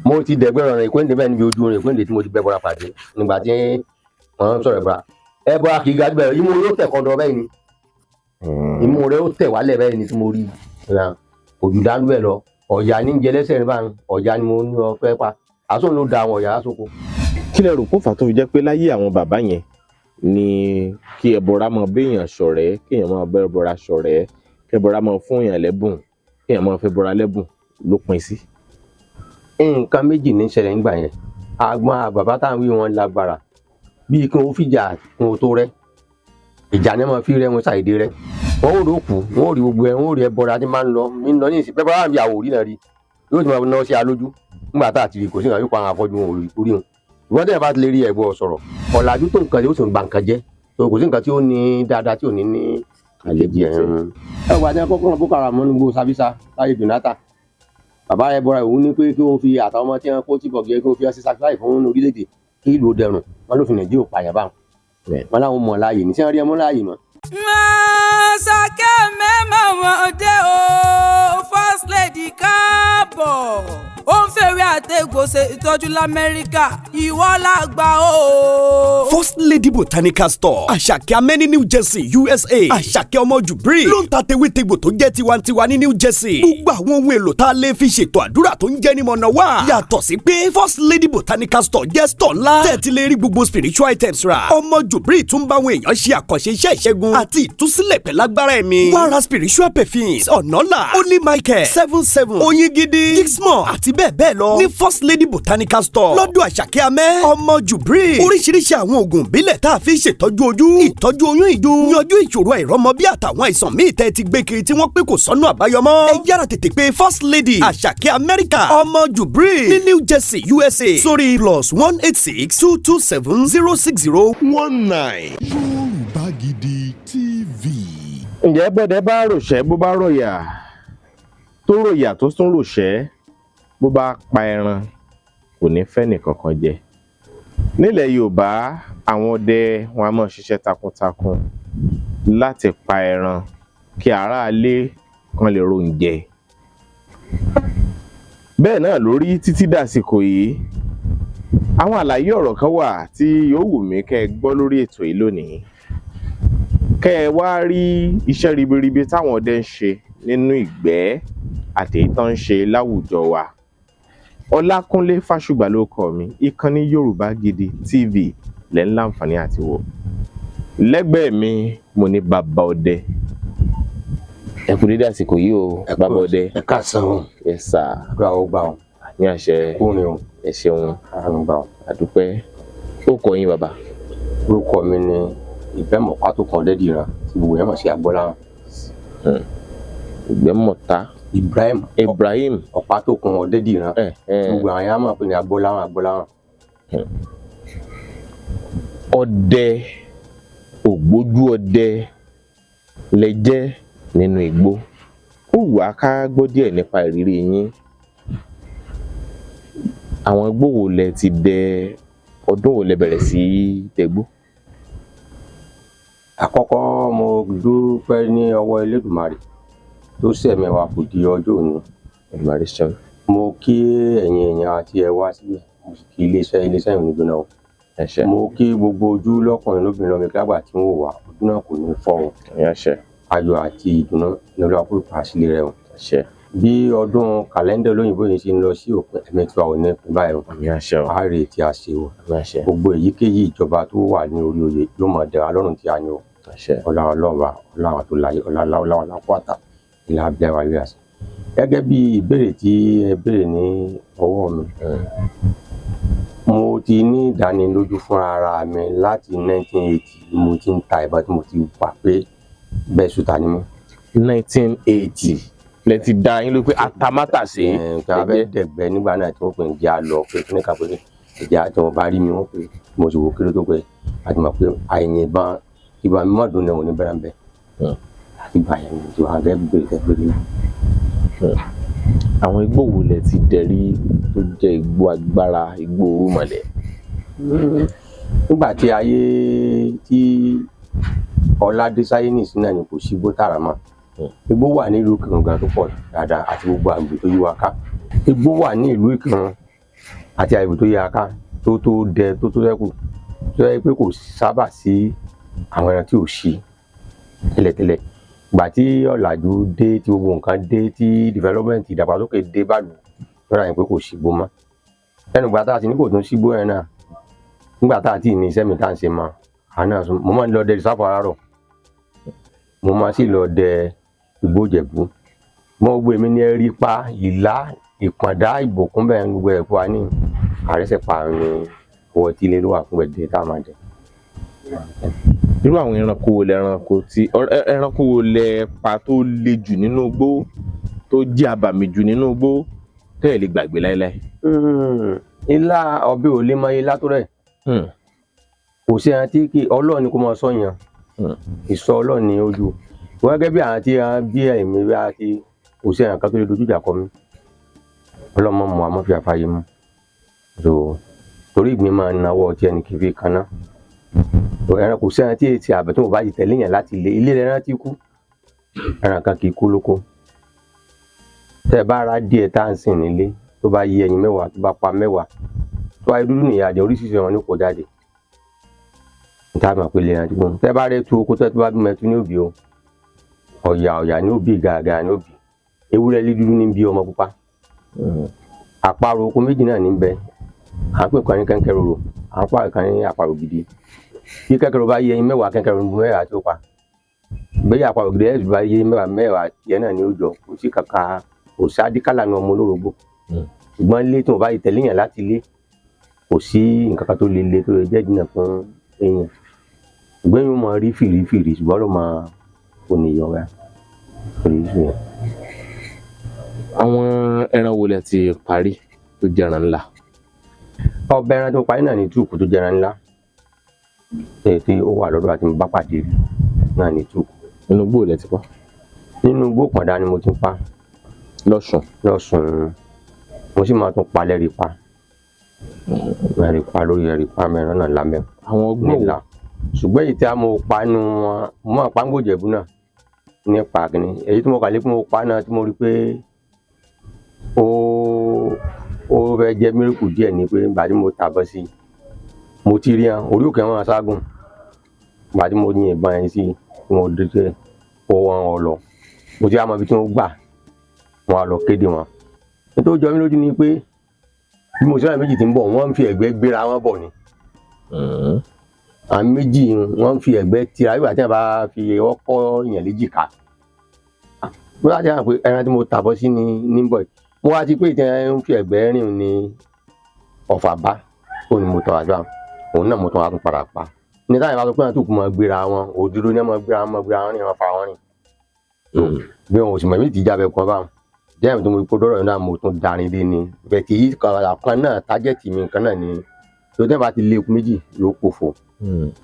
Mo ti dẹ̀gbẹ́ ọ̀rọ̀ ìpéǹde bẹ́ẹ̀ níbi ojú orin ìpéǹde tí mo ti bẹ́ bọ́ra pàdé nígbà tí wọ́n ń sọ̀rọ̀ ẹ̀bọra. Ẹ̀bọra kì í ga jù bẹ́ẹ̀, imú rẹ̀ ó tẹ̀ kọ́ńdọ̀ bẹ́ẹ̀ ni, imú rẹ̀ ó tẹ̀ wálẹ̀ bẹ́ẹ̀ ni tí mo rí òjò dánú bẹ́ẹ̀ lọ. Ọ̀yà ní jẹ lẹ́sẹ̀ ní báyìí, ọ̀yà ni mo ní ọ fẹ́ pa, àsóhun ló da àwọn ọ̀yà sóko. Kí lẹ rò kó fà tó fi jẹ́ pé láyé àwọn bàbá yẹn ni kí ẹbọra máa béèyàn ṣọ̀rẹ́, kéèyàn máa bá ẹbọra ṣọ̀rẹ́, kí ẹbọra máa fún èèyàn lẹ́bùn, kéèyàn máa fẹ́ bọra lẹ́bùn ló pin sí? Nǹkan méjì ní ṣẹlẹ̀ nígbà yẹn. Àgbọn bàbá táwọn wí wọn lágbára bíi kí wọn fìjà kí wọn tó rẹ ìjà ni wọn fi rẹ wọn ṣàìdé rẹ, wọn ò rókù, wọn ò rí gbogbo ẹ, wọn ò rí ẹbọra tí máa ń lọ ń lọ ní ìsìn pẹpẹ wà bí àwòrí náà rí yóò ti máa ná sí alójú nígbà tá a ti rí kò sí nǹkan yóò pa àwọn afọ́jú wọn ò rí orí wọn. Ìwọ́n tẹ̀yẹ̀ bá ti lè rí ẹ̀gbọ́ sọ̀rọ̀ ọ̀làjú tó nǹkan yóò sì ń ba nǹkan jẹ́, kò sí nǹkan tí ó ní dáadáa tí ò ní ní àlejò ẹ̀. Ẹ wà ní akọ́kọ́ Boko Haram nínú gbogbo Sambisa láyé Jonathan, bàbá ẹ bọ́ra òun ní pé kí wọ́n fi àtàwọn ọmọ tí wọ́n kó tí bọ̀gẹ́ kí wọ́n fi ọsẹ sacrifice fún orílẹ̀-èdè kí ìlú dẹrùn. Wọn ló fi Nàìjíríà pààyàn báwọn wọn láwọn mọ̀ láàyè ní sẹ́wọ́n rí ẹmú láàyè mọ́. Àṣàkẹ́ mẹ́mọ̀ wọn dé o, First Lady, káàbọ̀. Ó ń fèrè àtẹ̀gò ṣe ìtọ́jú lamẹ́ríkà, ìwọ làgbà o. First Lady Botanical Store, Àṣàkẹ́ Amẹ́ní, New Jersey, USA. Àṣàkẹ́ ọmọ Jubril ló ń ta tewétegbò tó jẹ́ tiwantiwa ní New Jersey. Gbogbo àwọn ohun èlò tá a lè fi ṣètò àdúrà tó ń jẹ́ ní mọ̀nà wá. Yàtọ̀ sí pé First Lady Botanical Store jẹ́ store ńlá tẹ́ẹ̀tì lè rí gbogbo spiritual items rà, ọmọ Jubril tún bá àwọn èèyàn ṣe àkànṣe iṣẹ́ ìṣẹ́gun àti ìtúsílẹ̀ pẹ̀lágbára ẹ̀mí. Wá ra spiritual perfumes, ọ̀nàlà, Holy Michael, seven seven, oyin gidi, gixmore àti bẹ́ẹ̀ bẹ́ẹ̀ lọ ní First Lady Botanical Store lọ́dọ̀ Àṣàkẹ́ Amẹ́ ọmọ Jubril. Oríṣiríṣi àwọn oògùn ìbílẹ̀ tá a fi ṣètọ́jú ojú, ìtọ́jú oyún ìju, yanjú ìṣòro àìrọ́mọbí àtàwọn àìsàn míì tẹ́ ti gbé kiri tí wọ́n pé kò sọ́nà àbáyọ mọ́. Ẹ yára tètè pé First Lady Àṣàkẹ́ Amẹ́ríkà ọmọ Jubril ní New Jersey, USA sórí +1 862 270 60 19. Yorùbá Gidi TV. Ǹjẹ́ bọ́dẹ bá ròṣẹ́, bó bá ròyà, tó ròyà, tó tún ròṣẹ́, bó bá pa ẹran, kò ní fẹ́ nìkankan jẹ. Nílẹ̀ Yorùbá, àwọn ọdẹ wọn a máa ṣiṣẹ́ takuntakun láti pa ẹran kí aráalé kan lè róúnjẹ. Bẹ́ẹ̀ náà ló rí títí dàsìkò yìí. Àwọn àlàyé ọ̀rọ̀ kan wà tí yóò wù mí kẹ́ ẹ gbọ́ lórí ètò yìí lónìí, kẹ́ ẹ wá rí iṣẹ́ ribiribi táwọn ọdẹ ń ṣe nínú ìgbẹ́ àti èyí tán ń ṣe láwùjọ wa. Ọlákúnlé Fásùgbà ló kọ mi. Ìkànnì Yorùbá Gidi TV lẹ́ ń láǹfààní àti wò. Lẹ́gbẹ̀ẹ́ mi, mo ní bàbá ọdẹ. Ẹ kú dédé àsìkò yìí o, bàbá ọdẹ. Ẹ káàsán o. Yes sir. Àdúrà ó gbà o. Ní àṣẹ. Kúrin o. Ẹ ṣeun. Àrùn gbà o. Àdúpẹ́. Ó kọ yín, bàbá? Orúkọ mi ni Ìfẹ́mọ̀pá tó kàn Dẹ́dìran tí gbogbo yẹn mọ̀ sí Agbọ́lá. Ìgbẹ́mọ̀ta. Ibrahim. Ibrahim. Ọ̀pá tó kàn Ọ̀dẹ́dìran ẹ ẹ tí gbogbo àwọn yẹn mọ̀ pé ní Agbọ́lá, Agbọ́lá. Ọdẹ ògbójú ọdẹ lẹ jẹ́ nínú igbó. Ó wù á ká gbọ́ díẹ̀ nípa ìrírí yín. Àwọn igbó wo lẹ ti dẹ? Ọdún wo lẹ bẹ̀rẹ̀ sí í dẹgbó? Àkọ́kọ́, mo dúpẹ́ ní ọwọ́ Elédùmarè tó ṣẹ̀mí wa kò di ọjọ́ òní. Olùmọ̀rí ṣeun. Mo kí ẹ̀yin èèyàn àti ẹ wá síbẹ̀, mo sì kí iléeṣẹ́ ìrìn gbóná o. Ẹ ṣé. Mo kí gbogbo ojú lọ́kùnrin, lóbìnrin, lọ́mọ ìkílágbà tí ń wò wá, ojú náà kò ní fọ́ o. Ní àṣẹ. Ayọ̀ àti ìdùnnú ní Olúwa kó pa sílé rẹ o. Àṣẹ. Bí ọdún kàlẹ́ndà olóyìnbó yìí ṣe ń lọ sí òpin, ẹ̀mí tiwa ò ní pín báyìí o. Ní àṣẹ o. A rè tí a ṣe o. Ní àṣẹ. Gbogbo èyíkéyìí ìjọba tó wà ní orí oyè yóò máa dẹ̀ra lọ́rùn tí a ní o. Àṣẹ. Ọlá ọlọ́ọ̀bà, ọlá àwọn tó láyé, ọlá ọlá ọlá kwata ilẹ̀ abẹ́ wa yóò àṣẹ. Gẹ́gẹ́ bí ìbéèrè tí ẹ béèrè ní ọwọ́ mi, mo ti ní ìdánilójú fúnra ara mi láti 1980 ni mo ti ń ta ìbọn tí mo ti wà pé bẹ́ẹ̀ ṣùtà ni mí. 1980 lẹ ti dá yín lójú pé atamátàsé? Ẹ̀ tí a fẹ́ dẹ̀gbẹ́ nígbà náà tí wọ́n pè ń jẹ́ àlọ́ pé kí ní ká pé ìjà tí wọ́n bá rí mi, wọ́n pè mo sì wò kéré tó pé àti mọ̀ pé àìyìnbọn ìbọn mi mọ̀ dùn ní òun ní bẹ́rẹ̀ bẹ́ẹ̀ àti gbà yẹn ni tí wọ́n á fẹ́ bèrè tẹ́ bèrè. Àwọn igbó wo lẹ ti dẹ rí tó jẹ́ igbó agbára, igbó orúmọlẹ̀? Nígbà tí ayé tí ọlá dé sáyé nìsín náà ni kò sí igbó tààrà mọ́. Igbó wà nílùú Ìkìrun gan tó pọ̀ dáadáa àti gbogbo àgbè tó yí wa ká. Igbó wà ní ìlú Ìkìrun. Àti àyè tó yẹ ká tó tó dẹ tó tó dẹ́kù tó yẹ pé kò sábà sí àwọn ẹran tí ò sí tẹ́lẹ̀tẹ́lẹ̀. Ìgbà tí ọ̀làjú dé, tí gbogbo nǹkan dé, tí development, ìdàgbàsókè dé bàlù lọ́ra yẹn pé kò sígbó mọ́. Lẹ́nu ìgbà tá a sì ní kò tún sígbó yẹn náà, nígbà tá a ti ní iṣẹ́ mi tá à ń ṣe mọ́ àná, mo máa ń lọ dẹ ìsáfọ̀ àràárọ̀, mo máa sì lọ dẹ Igbó Ìjẹ̀bú. Mo gbé mi ní ẹrí pa ìlà ìpàdá ìbòkún bẹ́ẹ̀ ń gbogbo ẹ̀ fún wa ní àrẹsẹ̀ pa ní ọwọ́ tí ilé ló wà fún ẹ̀dẹ̀ tá a máa jẹ. Irú àwọn ẹranko wo lẹ ẹranko tí ẹranko wo lẹ pa tó le jù nínú igbó, tó jẹ́ abàmì jù nínú igbó, tẹ́ ẹ̀ lè gbàgbé láéláé? Ilá ọbẹ̀ ò lè mọ ilá tó rẹ̀. Kò sí ẹran tí kì Ọlọ́run ni kò mọ sọ yẹn. Ìsọ Ọlọ́run ni ojú wọ́n gẹ́gẹ́ bí àwọn tí wọ́n bí ẹ̀mí bí a ti kò sí ẹran kan tó lè dojú ìjà kọ mí. Ọlọ́mọ mọ̀ àmọ́ fi àfààyè mu so torí ìgbín máa ń nawọ́ ọtí ẹnì kì í fi kaná. Ẹran kò sí ẹran tí èsì àbẹ̀ tó bá ti tẹ̀lé yẹn láti ilé ilé ẹran ti kú. Ẹran kan kì í kú lóko. Tẹ́ ẹ bá ra díẹ̀ tá à ń sìn nílé, tó bá yé ẹyin 10, tó bá pa 10, tó bá yẹ dúdú nìyá àjẹ oríṣiríṣi wọn ní kò jáde níta mọ̀ pé lè rántí gbọ́n. Tẹ́ bá rẹ tu oko tó bá bímọ ẹtú ní òbí o, ọ̀yà ọ̀yà ní òbí, gàgà ní òbí, ewúrẹ́ lé dúdú ní bí ọmọ pupa. Àparò oko méjì náà ní bẹ, à ń pè kan ní kẹ́ńkẹ́ roro, à ń pè kan ní àparò gidi. Bí kẹ́ńkẹ́ roro bá yé ẹyin 10, kẹ́ńkẹ́ roro 10 tí ó pa. Bẹ́ẹ̀ àparò gidi ẹ̀ bá yé 10 10 yẹn náà ní ó jọ. Kò sí kàkà, kò sí adíkálà ní ọmọ olórogbo. Ṣùgbọ́n ilé tí wọ́n bá tẹ̀lé yàn láti ilé, kò sí nǹkan kan tó le le tó lè jẹ́ ìdínà fún èèyàn. Ṣùgbọ́n yóò máa rí fìrífìrí, ṣùgbọ́n ló máa kò ní yọra kò ní sùn yẹn. Àwọn ẹran wo lẹ ti parí tó jẹ́ ẹran ńlá? Ọbẹ̀ ẹran tó parí náà ní túùkù tó jẹ́ ẹran ńlá, èyí tí ó wà lọ́dọ̀ àti bá pàdé náà ní túùkù. Nínú igbó lẹ ti pa? Nínú igbó Pọ̀ndá ni mo ti ń pa. Lọ́sùn? Lọ́sùn. Mo sì máa tún pa lẹ́rìí pa ẹ̀rì pa lórí ẹ̀rì pa mẹ́rin náà lámẹ́. Àwọn ọgbọ́n wo? Nílà. Ṣùgbọ́n èyí tí a mo pa nu wọn, mo máa pa ń gbòjẹ̀bú náà nípa kìíní. Èyí tí mo kà lé pé mo pa náà tí mo rí pé ó fẹ́ jẹ́ mírìkù díẹ̀ ni pé ìgbà tí mo tàbọ̀ sí i, mo ti rí hàn orí òkè wọn ṣáàgùn. Ìgbà tí mo yin ìbọn yẹn sí i, tí mo dé tẹ́ ó wọn ọ lọ, mo ti wá mọ ibi tí wọ́n gbà, wọn á lọ kéde wọn. Nítorí jọ mí lójú ni pé bí mo ṣe wà méjì tí ń bọ̀, wọ́n ń fi ẹ̀gbẹ́ gbéra wọn bọ̀ ni. Àwọn méjì wọ́n ń fi ẹ̀gbẹ́ tira nígbà tí wọ́n bá fi ọwọ́ kọ́ èèyàn léjìká. Mo wá ti hàn pé ẹran tí mo tàbọ̀ sí ni níbọ̀ yìí, mo wá ti pé ìtẹ́ ń fi ẹ̀gbẹ́ rìn ní ọ̀fà bá ó ní mo tọ̀ àdúrà òun náà, mo tún wá tún padà pa ní táyà bá sọ pé àwọn tó kù máa gbéra wọn òdúró ní máa gbéra wọn, máa gbéra wọn rìn, wọn fa wọn rìn bí wọn ò sì mọ̀ mí ti jábẹ́ kan báwọn jẹ́ àmì tó mo kó dọ́rọ̀ náà, mo tún darin dé ni bẹ́ẹ̀ tí yìí kan náà tájẹ́tì mi nǹkan náà ni tó tẹ́ bá ti lé eku méjì yóò pòfo.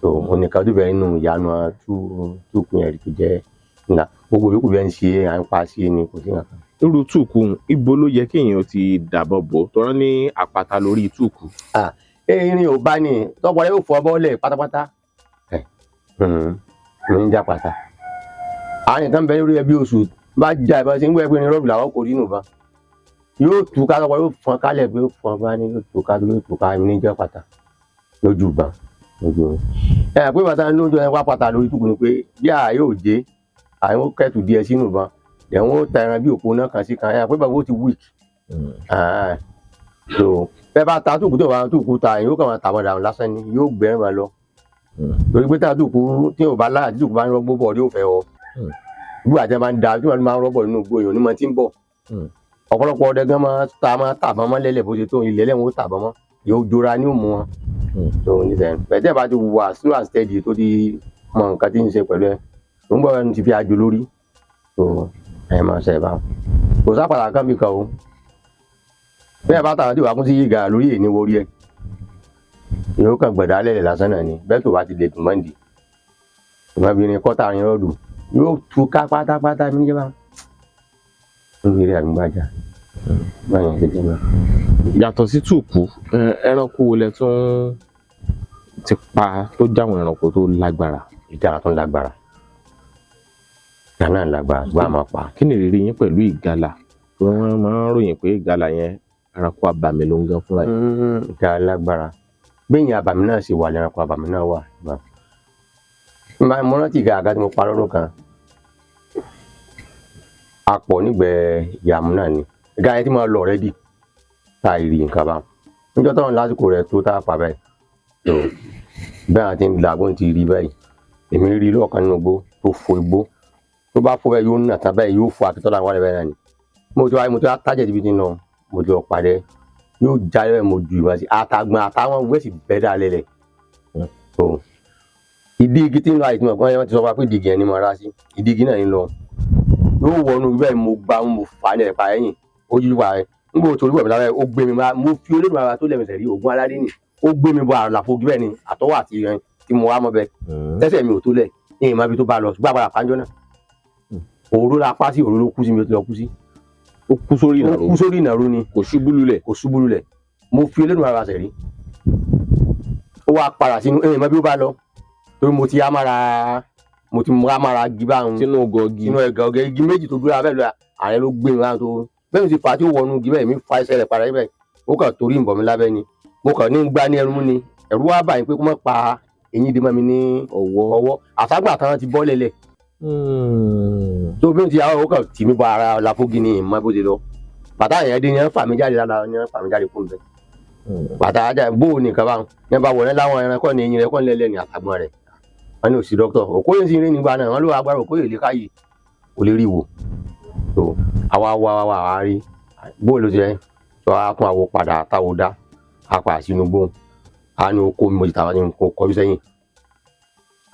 Tó onìkan tó bẹ̀rẹ̀ nínú ìyanu túkùn ẹ̀rí tó jẹ́ ńlá, gbogbo yòókù bẹ́ẹ̀ ń ṣe à ń pa sí ni, kò sí nǹkan. Irú túùkù ibo ló yẹ kéèyàn ti dàbọ̀ bò tọ́rọ́ ní àpáta lórí túùkù? Erin ò bá ní tọpọ rẹ yóò fọ bọ́ọ̀lẹ̀ pátápátá ẹ̀ ní ń já pàtà. Àárín kan bẹ lórí ẹbí oṣù bá já ìbọn sí ń gbé pé ní rọ́ọ̀bù làwọn kò rí nù bá yóò tú ká, tọpọ yóò fọn kálẹ̀ pé ó fọn bá ní yóò tú ká, yóò tú ká ní jẹ́ pàtà lójú ìbọn lójú ẹ pé bàtà lójú ẹ wá pàtà lórí túkù ni pé bí a yóò jẹ àwọn kẹtù díẹ̀ sínú ìbọn ẹ̀wọ̀n ó ta ẹran bí òpó náà kan sí kan ẹ pé bàbá ó ti weak. So bẹ́ẹ̀ bá ta túkù tó bá túkù ta yóò kàn máa tàbọn dànù lásán ni, yóò gbẹ́rẹ́ máa lọ torí pé tá túkù tí ò bá láyà tí túkù bá ń rọgbó bọ̀ yóò fẹ́ ọ bí àti máa ń da tí wọ́n máa ń rọ́bọ̀ nínú igbó yìí onímọ̀ tí ń bọ̀. Ọ̀pọ̀lọpọ̀ ọdẹ gan máa ta máa tàbọn mọ́ lẹ́lẹ̀ bó ṣe tó ilẹ̀ lẹ́wọ̀n ó tàbọn mọ́ yóò jora ní òmu wọn. Tó ní sẹ́yìn bẹ́ẹ̀ bá ti wà slow and steady tó ti mọ nǹkan tí ń ṣe pẹ̀lú ẹ tó ń gbọ́ ẹni ti fi àjò lórí tó ẹ máa ṣe bá kò sápàdà kan bí kan o. Bẹ́ẹ̀ bá tàbí wàá kún sí yíga lórí èní worí ẹ yóò kàn gbẹ̀dá lẹ̀lẹ̀ lásán náà ni. Bẹ́ẹ̀ tó bá ti lè dùn mọ́ndì ìmọ̀bìnrin kọ́ta rin rọ́ọ̀dù yóò tú ká pátápátá ní ìjọba lórí eré àgbàjà báyìí ṣe jẹ́ náà. Yàtọ̀ sí túùkù, ẹranko wo lẹ tún ti pa tó jáwọn ẹranko tó lágbára? Ìjàrá tó ń lágbára, ìjàrá náà lágbára, ṣùgbọ́n a máa pa. Kí ni ìrírí yín pẹ̀lú ìgalà? Wọ́n máa ń ròyìn pé ìgalà yẹn Ẹranko abàmì ló ń gan fúnra ẹ̀. Nǹkan alágbára gbẹ̀yìn abàmì náà sì wà, lẹ́ranko abàmì náà wà. Mo rántí gàgà tí mo pa lọ́dún kan, a pọ̀ nígbẹ̀ẹ́ yàmú náà ni gàgà yẹn tí mo lọ rẹ́dì tá a rí nǹkan bá níjọ́ táwọn lásìkò rẹ̀ tó tá a pa báyìí tó bẹ́ẹ̀ àti làgùn ti rí báyìí. Èmi rí lọ́ọ̀kan nínú igbó tó fo igbó, tó bá fo báyìí yóò nà tán báyìí, yóò fo akitọ́lá wà lẹ́bẹ̀ẹ́ náà ni. Mo ti wá tájẹ̀ síbi tí ń lọ, mo ti lọ pàdé yóò jáde bẹ́ẹ̀, mo ju ìbọn sí àtàgbọ̀n àtàwọn wẹ́sì bẹ́ẹ̀ dá lélẹ̀ tó ìdí igi tí ń lọ. Àìsàn kan wọ́n ti sọ fún wa pé ìdí igi yẹn ni mo rà sí, ìdí igi náà ń lọ, yóò wọnú bẹ́ẹ̀, mo gbá, mo fà á ní ẹ̀pà ẹ̀yìn ojú wa rẹ̀ n kò torí wẹ̀mí lára ẹ̀, ó gbé mi máa mo fi olódùn ara tó lẹ́mẹsẹ̀ rí ògùn aládé nì, ó gbé mi bọ àlàfo bẹ́ẹ̀ ni àtọwọ́ àti ìrìn tí mo wá mọ́ bẹ́ẹ̀ tẹ́sẹ̀ mi ò tó lẹ̀ ní ìmọ̀ ibi tó bá lọ, ṣùgbọ́n àpàdà pàjọ́ náà òru la pa sí, òru ló kú sí mi, ó ti lọ kú sí. Ó kú sórí Ó ìnàró? kú sórí ìnàró ni. Kò ṣubú lulẹ̀? Kò ṣubú lulẹ̀. Mo fi olódùn ara sẹ̀ rí, ó wá padà sínú ẹ̀yìn mọ́ bí ó bá lọ torí mo ti amára, mo ti mú amára gíbáhùn Sínú gọgì? Sínú ẹ̀gà ọ̀gẹ̀ igi méjì tó dúró abẹ́ lọ, ààrẹ ló gbé mi wá tó bẹ́ẹ̀ mi ti fà á tí ó wọnú igi bẹ́ẹ̀ mi fa ẹsẹ̀ rẹ̀ padà bẹ́ẹ̀, ó kàn torí ìbọn mi lábẹ́ ni, mo kàn ní gbá ní ẹnu mú ni, ẹ̀rù wá báyìí pé kó má pa eyín dé mọ́ mi ní Ọwọ́. ọwọ́ àságbà tán ti bọ́ lẹ̀lẹ̀ tó bí mo ti yàwó, ó kàn tì mí bọ ara láfógi ni ìmọ̀ bó ti lọ. Bàtà yẹn dé ní ẹ fà mí jáde lára, ní ẹ fà mí jáde fún mi bàtà ajá bó o nìkan bá ní bá wọlé láwọn ẹranko ní eyín rẹ kọ́ ní lẹ́lẹ́ ní àtàgbọ́n rẹ̀. Wọn ní òsì dókítà Òkóyè sì ń rí nígbà náà, wọn ló agbára Òkóyè lè káyè kò lè rí wò tó àwa wá wá wá wá rí bó ló ti rẹ tó a tún àwo padà táwo dá a pa sínú gbóhùn a ní oko mi mo ti tàwa ní kó kọjú sẹ́yìn,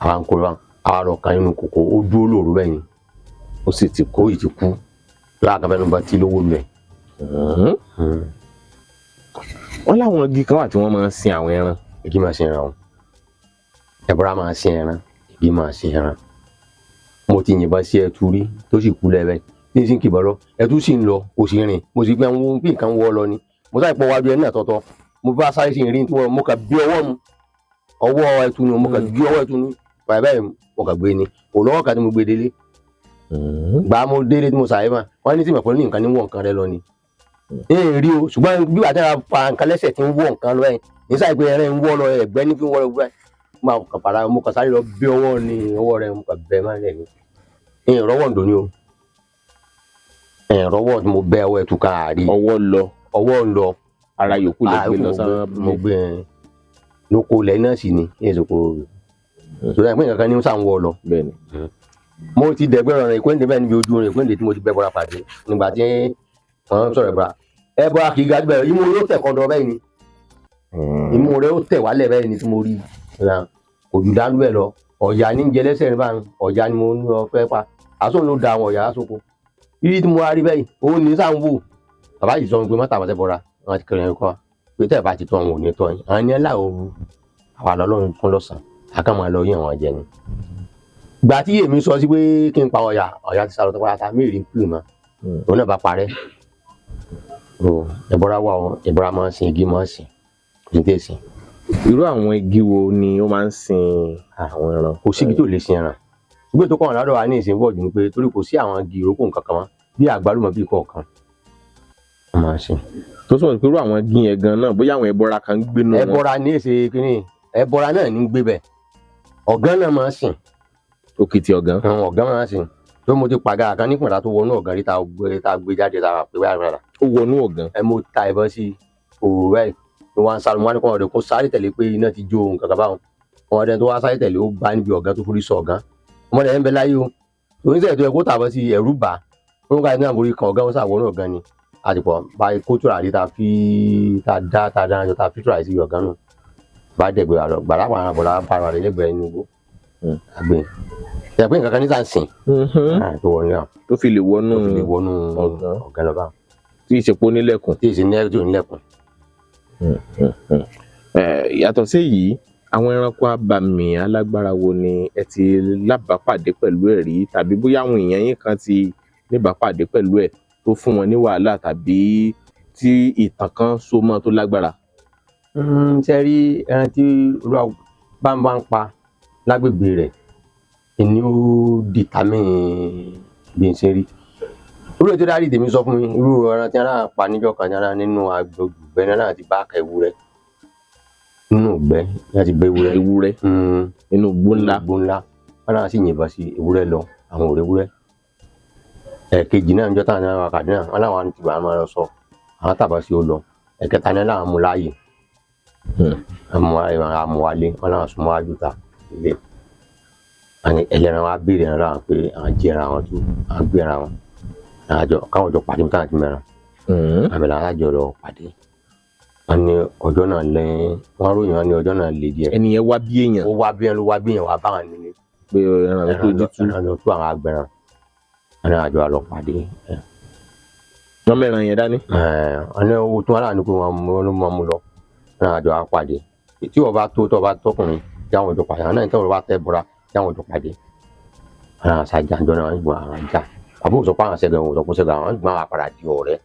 àwa ń kó wa àwa lọ kàn nínú kòkó, ó dúró lóru bẹ́ẹ̀ ni. Ó sì ti kú? Kó yìí ti kú láàkàfẹ́ ló bá ti lówó lẹ̀. Wọ́n láwọn igi kan wà tí wọ́n máa ń sin àwọn ẹran. Igi máa sin ẹran o, ẹbọra máa sin ẹran, igi máa sin ẹran. Mo ti yìnbọn sí ẹtu rí tó sì kú lẹ́bẹ̀ tí n sì ń kìbọn lọ, ẹtu sì ń lọ, kò sì rìn, mo sì gbé àwọn bí nǹkan wọ́ lọ ni. Mo sáré pọ̀ wájú ẹ náà tọ̀tọ̀, mo bá sáré sí ìrìn tí wọ́n mo kàn bí ọwọ́ mu ọwọ́ ẹtu ni, mo kàn gbé ọwọ́ ẹtu ni báyìí báyìí, mo kàn gbé ni kò lọ́wọ́ kan tí mo gbé délé. Gbà mo délé tí mo sàyè mà wọ́n ní tí mo pẹ̀lú ní nǹkan ní wọ̀ nǹkan rẹ lọ ni ń rí o, ṣùgbọ́n bí wàá tẹ́ra fa nǹkan lẹ́sẹ̀ tí ń wọ̀ nǹkan lọ ẹ̀ ní sáà pé ẹran ń wọ́ lọ ẹ̀gbẹ́ ní fi ń wọ́ lọ gbẹ́ mo kàn fara, mo kàn sáré lọ bí ọwọ́ ni ọwọ́ rẹ mo kàn bẹ́ má lẹ̀ ni ń rọwọ́ ǹdò ni o, ń rọwọ́ tí mo bẹ́ ọwọ́ ẹ̀tù kan àárí. Ọwọ́ lọ? Ọwọ́ ń lọ. Ara yòókù lè gbé lọ sára? Mo gbé ẹ lóko lẹ náà sì ni ní èso kò tó dáa pé nǹkan kan ní sàn wọ́ lọ. Bẹ́ẹ̀ ni. Mo ti dẹ̀gbẹ́ rọrùn ìpéǹde bẹ́ẹ̀ níbi ojú orin ìpéǹde tí mo ti bẹ́ bọ́ra pàdé nígbà tí wọ́n ń sọ̀rọ̀ ẹ̀bọra ẹ̀bọra kì í ga jù bẹ́ẹ̀, imú rẹ̀ ó tẹ̀ kọ́ńdọ̀ bẹ́ẹ̀ ni, imú rẹ̀ ó tẹ̀ wálẹ̀ bẹ́ẹ̀ ni tí mo rí i kò jù dánú bẹ́ẹ̀ lọ. Ọ̀yà ní jẹ lẹ́sẹ̀ ní báyìí, ọ̀yà ni mo ní ọ fẹ́ pa àsóhun ló da àwọn ọ̀yà àsopọ̀ rírí tí mo wá rí bẹ́ẹ̀ òun ní sáà ń wò. Bàbá yìí sọ pé mọ́tà àbọ̀tẹ́ bọ́ra wọn ti kẹrin kọ́ pé tẹ́ ẹ̀ bá ti tọ́ àwọn ò ní tọ́ yín, àwọn ní ẹ̀ láò àwa lọ́lọ́run fún lọ́sàn-án àkàmọ́ lọ yín àwọn jẹ ni. Gbà tí èmi sọ sí pé kí n pa ọ̀yà, ọ̀yà ti sálọ tọpátá mi rí pì mọ́ òun náà bá parẹ́ o. Ẹ̀bọra wà o, ẹ̀bọra máa ń sin igi, máa ń sìn, kò sí tẹ̀sí. Irú àwọn igi wo ni ó máa ń sin àwọn ẹran? Kò síbi tó lè sin ẹran, ṣùgbọ́n tó kàn ládọ̀ wa ní ìsìn pọ̀ jù ni pé torí kò sí àwọn igi ìrókò nǹkan kan mọ́ bí àgbálùmọ̀ bí kọ̀ọ̀kan wọ́n máa ń sìn. Tó sọ̀rọ̀ pé irú àwọn igi yẹn gan náà bóyá àwọn ẹbọra kan ń gbénu wọn? Ẹbọra ní èsè kínní, ẹbọra náà ní gbé bẹ̀, ọ̀gán náà máa ń sìn. Òkìtì ọ̀gán? Àwọn ọ̀gán máa ń sìn tó mo ti pàgà kan nípìnlẹ̀ tó wọnú ọ̀gán rí ta gbé jáde ta pé wáyà rárá. Ó wọnú ọ̀gán? Ẹ mo ta ìbọn sí òwúrọ̀ ẹ̀ ni wọ́n á sáré, wọ́n á ní kó ọ̀dọ̀ kó sáré tẹ̀lé pé iná ti jó nǹkan kan báwọn ọmọdé tó wá sáré tẹ̀lé, ó bá níbi ọ̀gán tó forí sọ ọ̀gán, ọmọdé ẹ̀ ń bẹ láyé o oníṣẹ́ ètò ẹ̀kọ́ tàbọ̀ sí ẹ̀rú bà ó ń ká iná àborí kan ọ̀gán, ó sàwọnú ọ̀gán ni àtìpọ̀ báyìí kó tùràrí ta fi ta dá ta dáná jọ ta fi tùràrí sí ọ̀gán nù bá dẹ̀gbẹ́ àrọ̀ gbàrà àwọn àbọ̀là bá ara rẹ̀ lẹ́gbẹ̀ẹ́ inú igbó àgbẹ̀ ẹ̀ pé nǹkan kan ní sàn sìn tó wọnú náà tó fi lè wọnú tó fi lè wọnú ọ̀gán. Ọ̀gán lọ bá Tí ìṣepò nílẹ̀kùn. Tí ìsìn ní ẹ̀rọ nílẹ̀kùn. Yàtọ̀ sí èyí, àwọn ẹranko abàmì alágbára wo ni ẹ ti lábàápàdé pẹ̀lú ẹ̀ rí, tàbí bóyá àwọn èèyàn yín kan ti níbàápàdé pẹ̀lú ẹ̀ tó fún wọn ní wàhálà tàbí tí ìtàn kan so mọ́ tó lágbára? Ṣe rí ẹran tí olúwa bá ń bá ń pa lágbègbè rẹ̀ ni ó dìtámì bí n ṣe rí. Irú ètò dárí tèmi sọ fún mi, irú ẹran tí wọn pa níjọ́ kan náà nínú agbègbè náà ti bá ka ewúrẹ́ nínú ìgbẹ́ láti bẹ ewúrẹ́. Ewúrẹ́ inú igbó ńlá. Igbó ńlá, wọn náà sì yìnbọn sí ewúrẹ́ lọ, àwọn ò rí ewúrẹ́. Ẹ̀ẹ̀kejì náà níjọ́ táwọn náà wà Kàdúnà, wọn láwọn ti wà máa lọ sọ àwọn tàbá sí ó lọ. Ẹ̀kẹta náà làwọn mú láàyè, àmúwálé, wọn làwọn sún mọ́ àjùtà ilé. Àní ẹlẹ́ran wa béèrè ẹran láwọn pé àwọn jí ẹran àwọn tó àwọn gbé ẹran àwọn àjọ káwọn jọ pàdé táwọn ti mẹ́ran. Àmì làwọn àjọ lọ pàdé. Wọn ní ọjọ́ náà lẹ wọn ròyìn, wọn ní ọjọ́ náà lè díẹ̀. Ẹni yẹn wá bí èèyàn? Ó wá bí ẹn ló wá bí èèyàn wá báwọn nílé. Pé ẹran rẹ tó jí tú. Ẹran lọ tú àwọn agbẹran, wọn ní àjọ àlọ pàdé. Wọn mẹ́ran yẹn dání. Wọn ní owó tó wọn láàánú pé wọn ló mọ mú lọ, wọn ní àjọ àpàdé tí wọn bá tó tó bá tọkùnrin tí àwọn jọ pàdé, àwọn náà tí wọn bá tẹ bọra tí àwọn jọ pàdé. Àwọn àṣàjà àjọ náà wọn gbọ́n àwọn ajá àbúrò sọ pé àwọn ṣẹgẹ òun sọ pé ṣẹgẹ àwọn gbọ́n àwọn àpàdà di ọ̀rẹ́.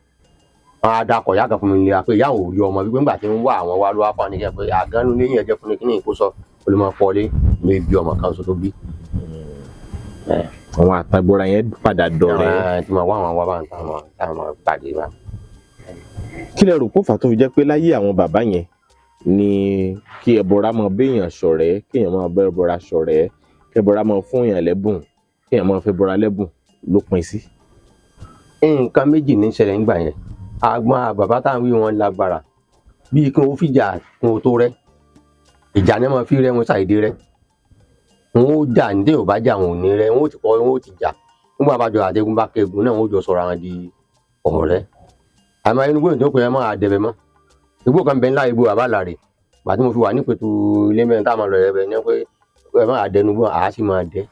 Wọn á dakọ̀ ìyá kan fún mi lera pé ìyá òun ò rí ọmọ wípé ńgbà tí ń wá àwọn wá ló wá fún wa nígbà pé àgánú ní ìyẹn jẹ́ fún mi kí ní ìkó sọ olùmọ̀ fọlé ló bí ọmọ kan sọ tó bí. Àwọn àtàgbọra yẹn padà dọ̀rẹ́. Tí mo wá àwọn wá bá ń táwọn táwọn pàdé wa. Kí lẹ rò kó fà tó fi jẹ́ pé láyé àwọn bàbá yẹn ni kí ẹbọra máa béèyàn ṣọ̀rẹ́, kéèyàn máa bá ẹbọra ṣọ̀rẹ́, kẹbọra máa fún èèyàn lẹ́bùn, kéèyàn máa fẹ́ bọra lẹ́bùn ló pin sí? Nǹkan méjì ní ṣẹlẹ̀ ńgbà yẹn. Àgbọn bàbá táwọn wí wọn lágbára bíi kí wọn fìjà kí wọn tó rẹ́, ìjà ni wọn fi rẹ́, wọn ṣàìdí rẹ́, wọn ó jà ní téèyàn bá jà wọn ò ní rẹ́, wọn ó ti kọ́ wọn ó ti jà. Nígbà bá jọ àtẹkùn bá kẹgùn náà, wọn ó jọ sọ̀rọ̀ àwọn di ọ̀rẹ́. Àmọ́ inú gbóyè tó pè é máa dẹbẹ mọ́ igbó kan bẹ ńlá igbó àbálàrè gbàtí mo fi wà nípẹ̀tù ilé mẹ́rin tá a máa lọ rẹ̀ bẹ̀ ní pé ẹ máa dẹnu bọ́ àá sì máa dẹ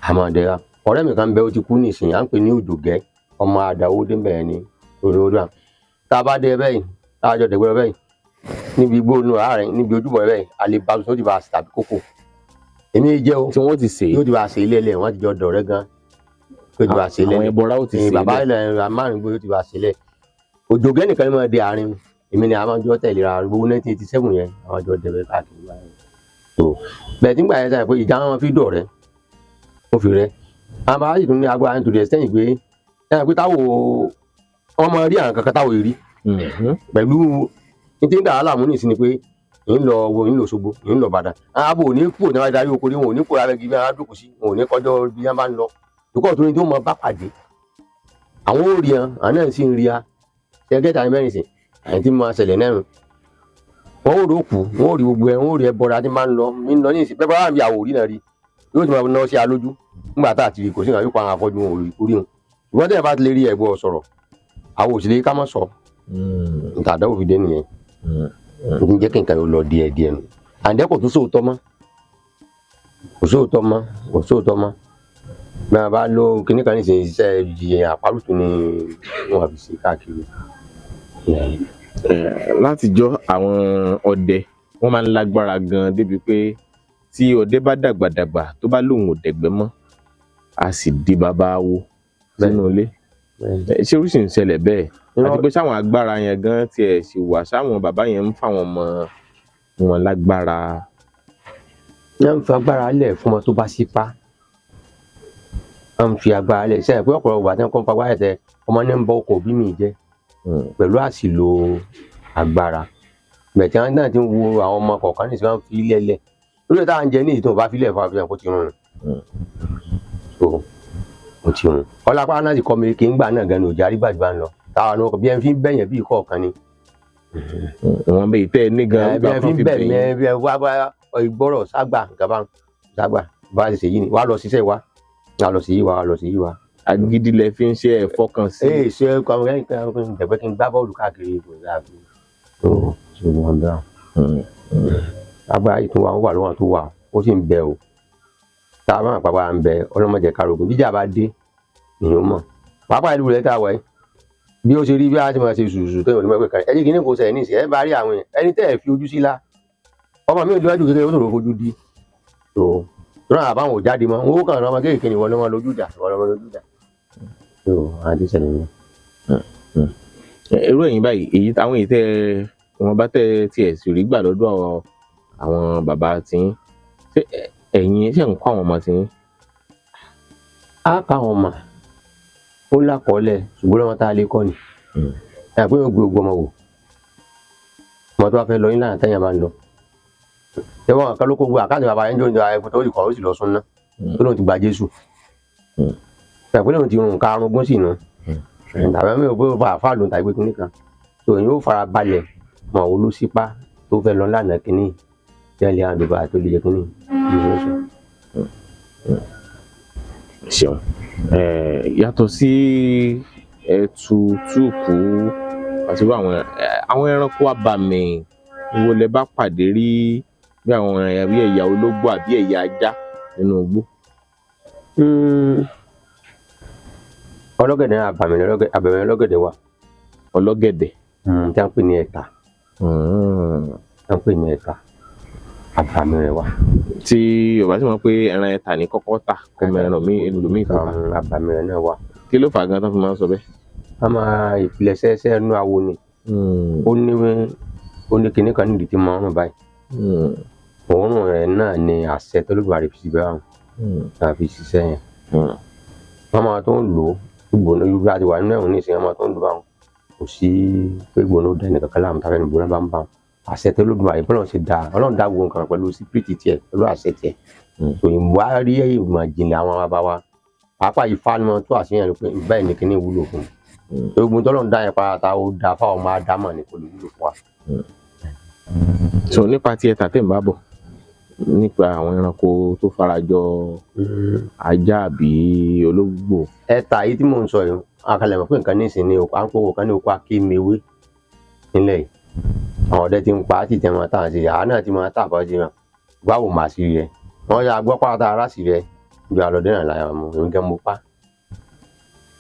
àmọ́ dẹ wa. Ọ̀rẹ́ mi kan bẹ, ó ti kú nísìnyí, à ń pè ní Òjògẹ́ ọmọ àdàwó débẹ̀ ní olórí à. Tá a bá dé bẹ́ẹ̀, tá a jọ dẹ̀gbẹ́ bẹ́ẹ̀ níbi igbó inú àárín níbi ojúbọ bẹ́ẹ̀, a lè bá tó ti bá a sè tàbí kókò èmi jẹ́ o. Tí wọ́n ti sè é? Yóò ti bá a sè ilé ẹlẹ́, wọ́n ti jọ dọ̀rẹ́ gan, yóò ti bá a sè ilé. Àwọn ẹbọra ó ti sè é? Bàbá ilẹ̀ márùn gbé yóò ti bá a sè ilẹ̀. Òjògẹ́ nìkan ni mo dé àárín, èmi ni a máa jọ tẹ̀lé ra gbogbo 1987 yẹn, a máa jọ dẹ̀bẹ̀ káàkiri báyìí. Tó bẹ́ẹ̀ tí ń gbà yẹn sáyẹn pé ìjà wọn fi dọ̀rẹ́, ó fi rẹ́ àwọn bàbá sì tún ní agbára nítorí ẹ̀ sẹ́yìn pé ẹ̀ pé táwọn wọn máa rí àwọn kankan táwọn rí pẹ̀lú ní tí ń dà á láàmú nìsín ni pé ń lọ wo ń lọ Òṣogbo, ń lọ Ìbàdàn, ààbò ò ní kúrò ní adarí oko ní wọn ò ní kúrò abẹ́gi bí wọn á dúkù sí, wọn ò ní kọjọ́ bí wọn bá ń lọ dùkọ́ tó ní tó mọ bá pàdé àwọn ò rí wọn, àwọn náà sì ń rí a ṣẹgẹ́ta ní mẹ́rin sìn àyìn tí máa ṣẹlẹ̀ náà wọn ò rókù, wọn ò rí gbogbo ẹ, wọn ò rí ẹbọra tí máa ń lọ ń lọ ní ìsìn pẹ́pẹ́ wà bí àwòrí náà rí yóò ti máa ná sí alójú nígbà tá a ti rí kò sí ìgbà yóò pa àwọn afọ́jú wọn ò rí orí wọn, ṣùgbọ́n tẹ́lẹ̀ bá ti lè rí ẹ̀gbọ́ sọ̀rọ̀ àwọn òsì lè ká mọ̀ sọ nta àdáwò fi dé nìyẹn. N jẹ́ kí nǹkan yóò lọ díẹ̀ díẹ̀ nù àǹdẹ́ kò tún sóòótọ́ mọ́, kò sóòótọ́ mọ́, kò sóòótọ́ mọ́. Bí a bá lo kíní kan nísìnyí, iṣẹ́ ìyẹn àparùtù ni wọ́n fi ṣe káàkiri. Látijọ́ àwọn ọdẹ wọ́n máa ń lágbára gan débi pé tí ọdẹ bá dàgbàdàgbà tó bá lóun ò dẹ̀gbẹ́ mọ́, a sì di bàbá awo sínú ilé. Ṣé oríṣi ń ṣẹlẹ̀ bẹ́ẹ̀? Àti pé sáwọn agbára yẹn gan tiẹ̀ sì wà, sáwọn bàbá yẹn ń fáwọn ọmọ wọn lágbára? Wọ́n ń fi agbára lẹ̀ fún wọn tó bá sípa, wọ́n ń fi agbára lẹ̀ sẹ́yìn pé ọ̀pọ̀lọpọ̀ àti ẹ̀kọ́ ń fa agbára tẹ ọmọ ní ń bọ ọkọ̀ òbí mi jẹ́ pẹ̀lú àṣìlò agbára bẹ̀tẹ̀ àwọn náà ti ń wo àwọn ọmọ kọ̀ọ̀kan ní ìsìn wọn fi ilẹ̀ lẹ̀ lórí ẹ̀ táwọn jẹ ní ìtàn bá fi ilẹ̀ fún àfihàn kó ti rún un ó ti rún ọlápá náà ti kọ́ mi kí n gbà náà gan ni òjò àrígbàjúbà ń lọ táwọn ọkọ̀ bí ẹn fi ń bẹ̀yẹn bí kọ̀ọ̀kan ni. Wọn bẹ ìtẹ́ ní gan. Bí ẹn fi ń bẹ̀ mí bí ẹn wá wá ìgbọ́rọ̀ ságbà nǹkan bá ságbà bá ṣe yìí ni wàá lọ ṣiṣẹ́ wa wàá lọ sí yìí wa wàá lọ sí yìí wa. Agídí lẹ fi ń ṣe ẹ fọkàn sí. Ee ṣe é kọ́ ẹ kí n gbá bọ́ọ̀lù káàkiri kò dáa fi tó ṣe wọn bẹ́ẹ̀. Agbára yìí tún wà, ó wà lọ́wọ́ tó wà, ó sì ń bẹ o. Tá a máa pàpà ń bẹ ọlọ́mọdé karogun jíjà bá dé nìyó mọ̀ pàápàá ìlú rẹ̀ tá a wà yìí bí ó ṣe rí bí a ti máa ṣe ṣùṣù tó ìwọ̀n ní mọ̀ pé ẹni kìíní kò sẹ̀ ní ìsìn ẹ bá rí àwọn èèyàn ẹni tẹ́ ẹ̀ fi ojú sí la ọmọ mi ò déwájú kékeré ó sọ̀rọ̀ fojú di tó tó náà àbáwọn ò jáde mọ́ wọn ó kàn án ọmọ kéèké ni ìwọ lọ́mọ lójú ìjà ìwọ lọ́mọ lójú ìjà tó àti ṣẹlẹ̀ mi. Irú ẹ̀yin báyìí, èyí àwọn èyí tẹ́ wọn bá tẹ́ tiẹ̀ sì rí gbà lọ́dọ̀ àwọn bàbá tí ń ṣe ẹ̀yin ṣe ń kọ́ àwọn ọmọ tí ń. Á ká àwọn ọmọ Ó lákọọ́lẹ̀, ṣùgbọ́n lọ́wọ́ tá a lè kọ́ ni. Ẹ̀ pé ó gbé ogun ọmọ wò, ọmọ tó bá fẹ́ lọ ní lànà tẹ́yìn bá ń lọ. Ṣé wọn kan ló kó gbé àkáǹtì bàbá yẹn ń jọ ẹ̀kú tó kọ̀, ó sì lọ sún ná, tó lóun ti gba Jésù? Ẹ̀ pé lóun ti rùn karùn-ún gún sí nu tàbí mi ò pé ó fa àfáà lóun tàbí pé kíní kan tó yín ó fara balẹ̀ mọ̀ ọ́ ló sípá tó fẹ́ lọ lánàá kíní tẹ́lẹ̀ àdùbà tó lè jẹ kíní yìí sọ. Ṣeun. Yàtọ̀ sí ẹtu túùkù àti irú àwọn ẹranko abàmì wo lẹ bá pàdé rí, bí àwọn bí ẹ̀yà ológbò àbí ẹ̀yà ajá nínú igbó? Ọlọ́gẹ̀dẹ̀ náà, àbàmì àbàmì ọlọ́gẹ̀dẹ̀ wà. Ọlọ́gẹ̀dẹ̀. Tí a ń pè ní ẹ̀ta, tí a ń pè ní ẹ̀ta, àbàmì rẹ̀ wà. Tí Yorùbá sì mọ̀ pé ẹran ẹ̀ta ní kọ́kọ́ tà kó mẹ́ran míì ẹlòmíì kó tà. Àbàmì rẹ̀ náà wà. Kí ló fà á gan tó fi máa ń sọ bẹ́ẹ̀? A máa ìpìlẹ̀ṣẹ̀ ẹsẹ̀ ẹnu awo ni. Ó ní kinní kan nídìí tí máa ń rùn báyìí. Òórùn rẹ̀ náà ni àṣẹ tó lóògùn àrè fi síbẹ̀ àrùn tá a fi ṣiṣẹ́ yẹn. Wọ́n máa tó ń lò ó gbóná, irú àti wà nínú ẹ̀wọ̀n ní ìsìn, wọ́n máa tó ń lò báwọn, kò sí pé gbóná ó dẹni kankan láàmú tàbí ẹni gbóná bá ń bá wọn. Àṣẹ tó lóògùn àrè bọ́lá ṣe dáa, Ọlọ́run dá gbogbo nǹkan pẹ̀lú sípírìtì tiẹ̀, pẹ̀lú àṣẹ tiẹ̀. Òyìnbó á rí ìmọ̀ ìjìnlẹ̀ àwọn bàbá wa, pàápàá Ifá ni wọ́n tó àṣeyàn pé bẹ́ẹ̀ ni kinní wúlò fún un. Gbogbo tọ́lọ́run dá yẹn pátá, ó dá fáwọn ọmọ ádámọ̀ ni, kò lè wúlò fún wa. So nípa tí ẹ̀ta tẹ̀ ń bá bọ̀ nípa àwọn ẹranko tó farajọ ajá àbí ológbò. Ẹ̀ta yìí tí mò ń sọ yìí, akalẹ̀ mọ̀ pé nǹkan ní ìsìn ni à ń kó kan ní oko akémewé nílẹ̀ yìí. Àwọn ọdẹ ti ń pa á sì tẹ́ wọn tà sí, àá náà ti máa tà bọ́ sí wọn báwo mà sí rẹ, wọ́n yà gbọ́ pátá ara sí rẹ ju àlọ́dẹ náà láyà mọ́. Èmi gan mo pa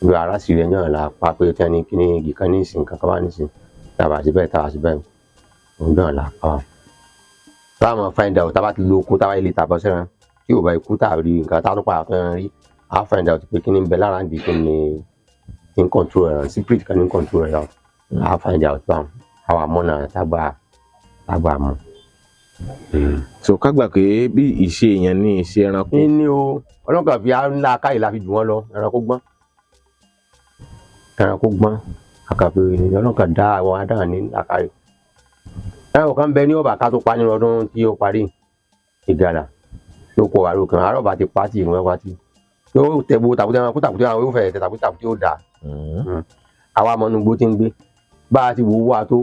ju ara sí rẹ náà là pa pé tí wọ́n ní kíní igi kan ní ìsìn kankan wá ní ìsìn tàbá sí bẹ́ẹ̀, tàbá sí bẹ́ẹ̀, òun náà là pa wọn. Táwọn máa find out, tábà ti lo oko, tábà ilé tàbọ̀ sẹ́ran tí ò bá ikú tà rí nǹkan tá a tún padà fẹ́ràn rí, á find out pé kíní ń bẹ lára ń di kíní ní control ẹ̀ràn, spirit kan ní control ẹ̀ràn. Á find out báwọn àwọn àmọ́nà tágbà mọ́. So ká gbà pé bí ìṣe èèyàn ní ìṣe ẹranko. Ní o, ọlọ́kàn fi ńlá káyìí la fi jù wọ́n lọ. Ẹranko gbọ́n, ẹranko gbọ́n, àkàfé ọlọ́kàn dá àwọn adáhàn ní làkàyè. Ẹranko kan bẹ ní ọba ká tó pa nínú ọdún tí ó parí ìgalà ló kọ àrò kan àárọ̀ bá ti pa tí ìrún ẹwà tí yóò tẹ gbogbo tàkúté, ẹranko tàkúté àwọn yóò fẹ́ tẹ tàkúté, tàkúté yóò dà. Àwa mọ̀nú gbó tí ń gbé bá a ti wò ó wá tó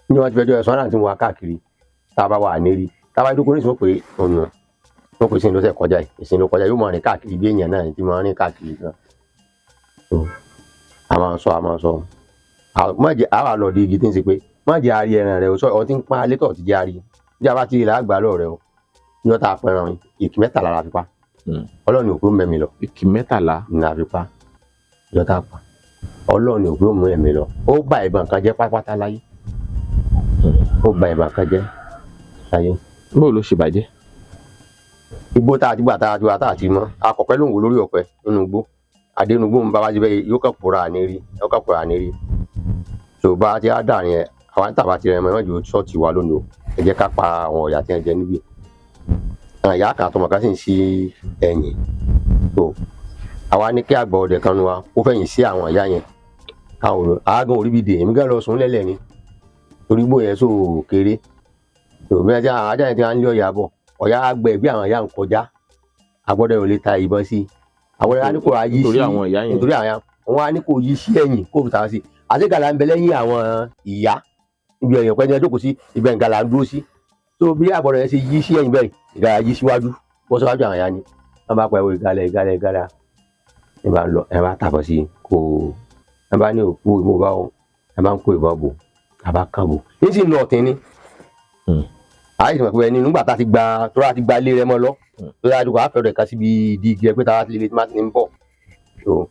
ní wọ́n ti fẹjọ́ ẹ̀sán náà ti wá káàkiri, tá a bá wà nírí, tá a bá dúró ní ìsìn pé ọ̀nà wọn kò sí ní lọ́sẹ̀ kọjá yìí, ìsìn ló kọjá, yóò máa rìn káàkiri bí èèyàn náà ti máa rìn káàkiri náà. A máa sọ, a máa sọ, má jẹ́ àwa lọ di igi tí ń ṣe pé má jẹ́ àárí ẹran rẹ o, sọ ọ ti ń pa létọ̀ ti jẹ́ àárí bí a bá ti rí làágbá lọ rẹ o. Ní ọ̀tá apẹran ìkí 13 la fi pa. Ọlọ́run ò pé ó mẹ́mi lọ. Ìkì 13. Ní a fi pa ìjọta pa, Ọlọ́run ò pé ó mú ẹ̀mí lọ. Ó bà ìbọn kan jẹ́ pátápátá láyé, ó bà ìbọn kan jẹ́ láyé. Báwo ló ṣe bàjẹ́? Igbó tá a ti gbà, tá a ti wà, tá a ti mọ akọ̀pẹ́ ló ń wò lórí ọ̀pẹ nínú igbó adénugbó ń bá wá síbẹ̀, yóò kàn pòórá ní rí, yóò kàn pòórá ní rí. Tó bá ti á dà yẹn, àwọn tàbá ti rẹ mọ ẹmọ́jọ ṣọ́ọ̀tì wa lónìí o, ẹ jẹ́ ká pa àwọn ọ̀yà tí wọ́n jẹ níbí. Àwọn ìyá kan àtọmọ kan sì ń ṣí ẹ̀yìn tó àwa ní kí àgbà ọdẹ kan nu wa ó fẹ̀yìn sí àwọn ìyá yẹn káwọn àágùn orí bìí dè. Èmi gán lọ sùn lẹ́lẹ̀ ni torí igbó yẹn sò kéré tó bí wọ́n ti àwọn ajá yẹn ti wá ń lé ọ̀yà bọ̀, ọ̀yà àgbẹ̀ bí àwọn ìyá ń kọjá, agbọ́dọ̀ ò lè ta ìbọn sí i. Àwọn ìyá ní kò yí sí Nítorí àwọn ìyá yẹn. Nítorí àwọn ìyá wọn á ní kò yí sí ẹ̀yìn kó fi tà sí àti gàlà ń bẹ lẹ́yìn àwọn ìyá ibi ẹ̀yìn ọ̀pẹ ní ẹjọ́ kò sí ibẹ̀ gàlà ń dúró sí. Tó bí àgbọ̀dọ̀ yẹn ṣe yí sí ẹ̀yìn bẹ́ẹ̀, ìgàlà yí síwájú bọ́ síwájú àwọn ìyá ni wọ́n bá pariwo ìgàlà, ìgàlà, ìgàlà, ẹ bá lọ, ẹ bá tàbọ̀ sí kò ẹ bá ní òkú ìmọ̀ bá wọn, ẹ bá ń kó ìbọn bò, àbá kàn bò ní sì ń lọ ọ̀tẹ̀ ni. Àìsàn pé ẹni nígbà tá a ti gba tó a ti gba ilé rẹ mọ́ lọ tó yára dùkọ̀ àfẹ́ rẹ̀ ká síbi ìdí igi rẹ pé tá a ti lè má ti ń bọ̀ tó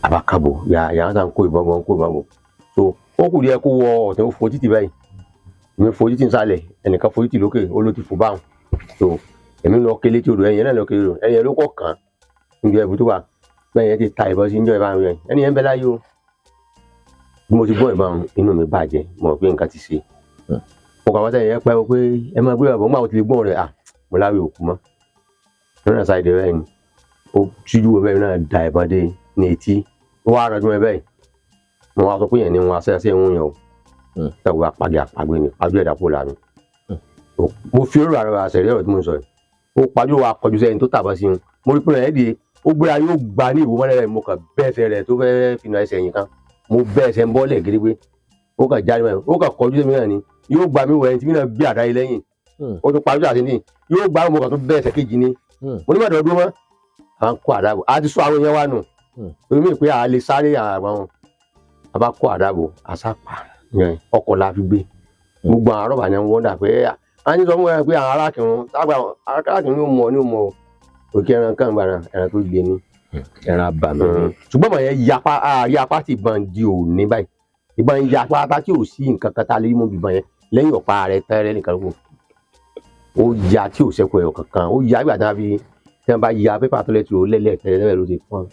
àbákàbò yà yà ń sàn kó ìbọn bọ̀, ń kó ìbọn bò tó ó kù díẹ̀ kó wọ ọ̀tẹ̀, ó fo títì báyìí, èmi fo títì nsàlẹ̀, ẹnìkan fo títì lókè, ó ló ti fò báwọn tó èmi lọ kélé tí odò ẹ̀yìn náà lọ kélé odò ẹ̀yìn ló kọ̀ kàn níbi ẹ̀bù tó wà bẹ́ẹ̀ yẹn ti ta ìbọn sí níjọ́ ìbámu yẹn, ẹni yẹn ń bẹ láyé o. Bí mo ti gbọ́ ìbọn, inú mi bàjẹ́, mo rò pé nǹkan ti ṣe. Mo kàn wá sẹ́yìn yẹn pẹ́ o pé ẹ máa gbé bàbá òun ti lè gbọ́n rẹ̀ à mo láwé òkú mọ́ lọ́nà sáìdì rẹ̀ ni ó síjú wo bẹ́ẹ̀ náà da ìbọn dé. ní etí ó wá rọjò ẹ bẹ́ẹ̀. Mo wá sọ pé yẹn ni wọn aṣẹ ń yàn o. Tẹ̀wé apàdé àpagbé ni pàjọ́ ẹ̀dá kó lànà. Mo fi orí àrẹ àṣẹrí ọ̀rọ̀ tí mo ń sọ yìí. Ó pàjọ́ wa kọjú sẹ́yìn tó tàbá sí un. Mo rí pé ẹ̀ di ó gbéra yóò gba ní ìwò mọ́lẹ̀ rẹ̀. Mo kàn bẹ́ ẹsẹ̀ rẹ̀ tó fẹ́ fi na ẹsẹ̀ yìí kan, mo bẹ́ ẹsẹ̀ ń bọ́lẹ̀ gidigbe. Ó kàn jáde mọ́, ó kàn kọjú sẹ́mi náà ni yóò gba mi wọ̀ ẹni tí mi náà gbé àdá yìí lẹ́yìn. Ó tún pàjọ́ àti ní yóò gba, mo kàn tó bẹ́ ẹsẹ̀ kejì ni. Mo ní mọ̀dọ̀ dúró mọ́ à ń kó àdá bò, a ti sọ àwọn èèyàn wa nù. Torí mi pé a lè sáré àwọn a bá kó àdá bò àsápà ọkọ̀ la fi gbé gbogbo àwọn arọ́bà ni wọ́n dà pé a ní sọ fún ẹ pé àwọn arákìnrin tágbà arákìnrin yóò mọ ní mọ òkè ẹran kan gbàrà ẹran tó le ní. Ẹran abàmì ni. Ṣùgbọ́n mọ̀ yẹn yapa yapa ti bàn di òní báyìí, ìbọn yapa tá tí ò sí nǹkan kan tá a lè mú bíbọn yẹn lẹ́yìn ọ̀pá rẹ̀ tẹ́rẹ́ nìkan ló kù. Ó ya tí ò sẹ́kù ẹ̀yọ̀ kankan, ó ya ìgbà tí wọ́n fi tí wọ́n bá ya pépà tó lẹ́tì ó lẹ́lẹ̀ tẹ́rẹ́ ló ti fọ́n.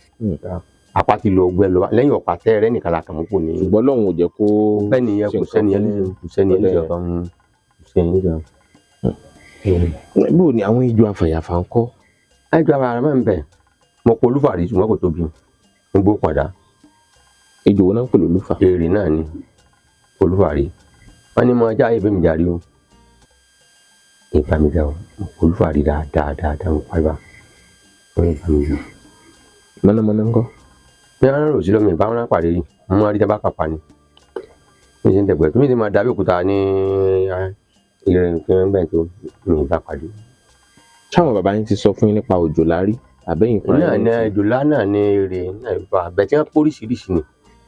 Apá ti lọ gbẹ lọ lẹ́yìn ọ̀pá tẹ́rẹ́ nìkan la kàn mú kò ní. Ṣùgbọ́n Ọlọ́run ò jẹ́ kó bẹ́ẹ̀ nìyẹn ṣe kò nǹkan sẹ́ni fún ẹlẹ́sìn, kò sẹ́ni ẹlẹ́sìn kan, kò sẹ́ni ẹlẹ́sìn kan. Bó ni àwọn ejò afàyàfà ń kọ́? Ẹjọ́ ara rẹ̀ máa ń bẹ̀. Mo pọ̀ olúfàrí ṣùgbọ́n kò tóbi ń gbó padà. Ejò wo náà ń pè lólúfà? Èrè náà ni olúfàrí. Wọ́n ní mo ajá ìbí mi jàrí o, ìbá mi jà o. Mo pọ̀ olúfàrí dáadáa dáadáa, mo pariwa wọ́n ní ìbá mi jà. Mọ́nàmọ́ná ń kọ́? Bí wọ́n rò sí lọ́mọ ìbá wọn pàdé rí, mo máa rí dábàá pàpà ni mi ṣe ń tẹ̀gbẹ́ tó mi ti máa dàbí òkúta ní ìrìn kí wọ́n bẹ̀ tó mi ìbá pàdé. Ṣáwọn bàbá yín ti sọ fún yín nípa òjò lárí àbẹ́yìn fúnra Náà yín ní ti- ìjòlá náà ní èrè náà ìbá bẹ̀ tí wọ́n póríṣiríṣi ni.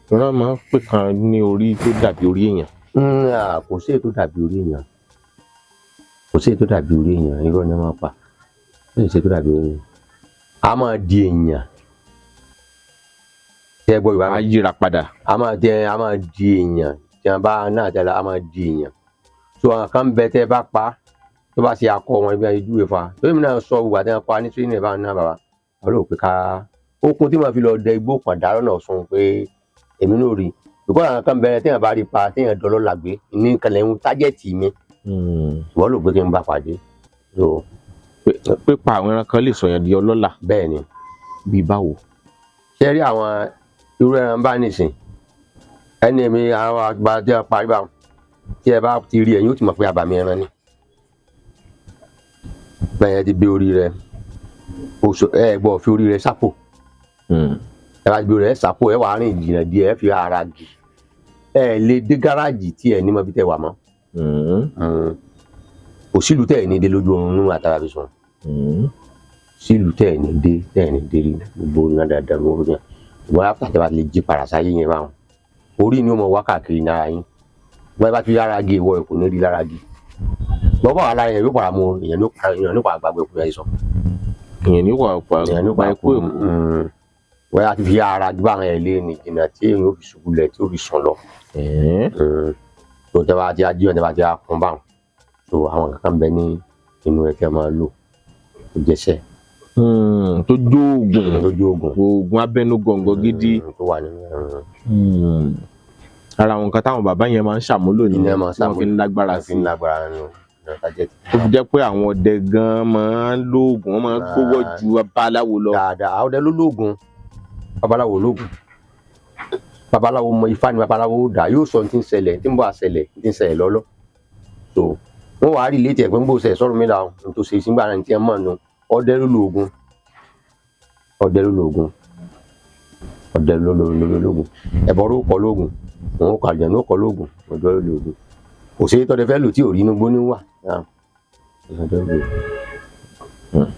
Wọ́n máa ń pè kan ní orí tó dàbí orí èèyàn. Kò sí èyí tó dàbí orí èèyàn, kò sí èyí tó dàbí orí èèyàn. Irọ́ ni wọ́n máa pa. Kò sí èyí tó dàbí orí èèyàn. A máa di èèyàn tí ẹ gbọ́ Yorùbá Á mi. yíra padà. A máa di èèyàn tí wọ́n bá náà tẹ́lẹ̀, a máa di èèyàn tó àwọn kan bẹ tẹ́ bá pa tó bá ṣe akọ wọn ibi àyíjúwe fa torí mi náà sọ gbogbo àti wọn pa ní tírénì bá náà bàbá àwọn ò pé ká okun tí màá fi lọ dẹ igbó kan dárọ́ náà sùn pé èmi náà rí bíkọ́ àwọn kan bẹ téèyàn bá rí pa téèyàn dọ́lọ́ làgbé ní kẹlẹ́ ń tájẹ̀tì mi ìwọ ló gbé kí n bá pàdé so. Pípa àwọn ẹran kan lè sọ̀yàn di ọlọ́lá? Bẹ́ẹ̀ ni. Bíi báwo? Ṣé rí àwọn irú ẹran bá nìsín ẹni mi àwọn àgbà tí wọn parí bá tí ẹ bá ti rí ẹ̀yin ó ti mọ̀ pé àbàmì ẹran ni bẹ́ẹ̀ yẹn ti gbé orí rẹ oṣù ẹ gbọ́ fi orí rẹ sápò. Ẹ bá gbé orí rẹ sápò, ẹ wàá rìn jìnnà díẹ̀, ẹ fi ara gì, ẹ lè dé gáràjì tí ẹ ní mọ bí tẹ wà mọ́. Kò sílùú tẹ ẹ ní dé lójú oorun nínú àtàrà fi sùn. Sílùú tẹ ẹ ní dé, tẹ ẹ ní dé rí gbogbo náà dáadáa ló ń wọ́n á pàtẹ́ bá lè jí padà sáyé yẹn báwọn orí ni ó mọ wá káàkiri nára yín. Wọ́n bá ti lára gé ìwọ ẹ̀ kò ní rí lára gé bọ́bá wà lára yẹn yóò padà mú èèyàn ló padà èèyàn ló padà gbàgbé òkú yẹn sọ. Èèyàn ní wà pa Èèyàn ló pa padà ikú èkó. Wọ́n á ti fi ara gbá àwọn ẹ̀ lé ní jìnnà tí èèyàn yóò fi ṣubú lẹ̀ tí ó fi sùn lọ. Tó tẹ́ bá ti á jí ọ̀tẹ́ bá ti á kún báwọn tó àwọn kankan bẹ ní inú ẹ̀ tí a máa lò tó jẹsẹ̀. Tó jóògùn. Tó jóògùn. Oògùn abẹnú gọ̀ǹgọ̀ gidi. Tó wà nínú ẹ̀. Ara àwọn nǹkan táwọn bàbá yẹn máa ń ṣàmúlò Ìyẹn nìyẹn máa tí wọ́n fi ń lágbára fi sí ń lágbára nínú ìrọ̀tájẹ́. Tó fi jẹ́ pé àwọn ọdẹ gan máa ń lóògùn, wọ́n máa ń gbówó ju babaláwo lọ. Dáadáa, àwọn ọdẹ ló lóògùn, babaláwo lóògùn. Babaláwo mọ ifá ni babaláwo ó dà yóò sọ ní ti ń ṣẹlẹ̀, tí ń bọ̀ àṣẹlẹ̀, ní ti ń ṣẹlẹ̀ lọ́lọ́ so wọ́n wàá rí létí ẹ̀ pé ń bò ṣe sọ́run mi là ń tó ṣe sígbà náà ní tí ẹ mọ̀ nù. Ọdẹ ló lóògùn, ọdẹ ló lóògùn, ọdẹ ló lóògùn. Ẹ̀bọ̀rọ̀ ó kọ lóògùn, òun kọ àjẹnú ó kọ lóògùn. Ọdẹ ló lóògùn, kò sí tọ́dẹ fẹ́ lò tí ò rí inú gbóní wà. Ọdẹ ló lóògùn.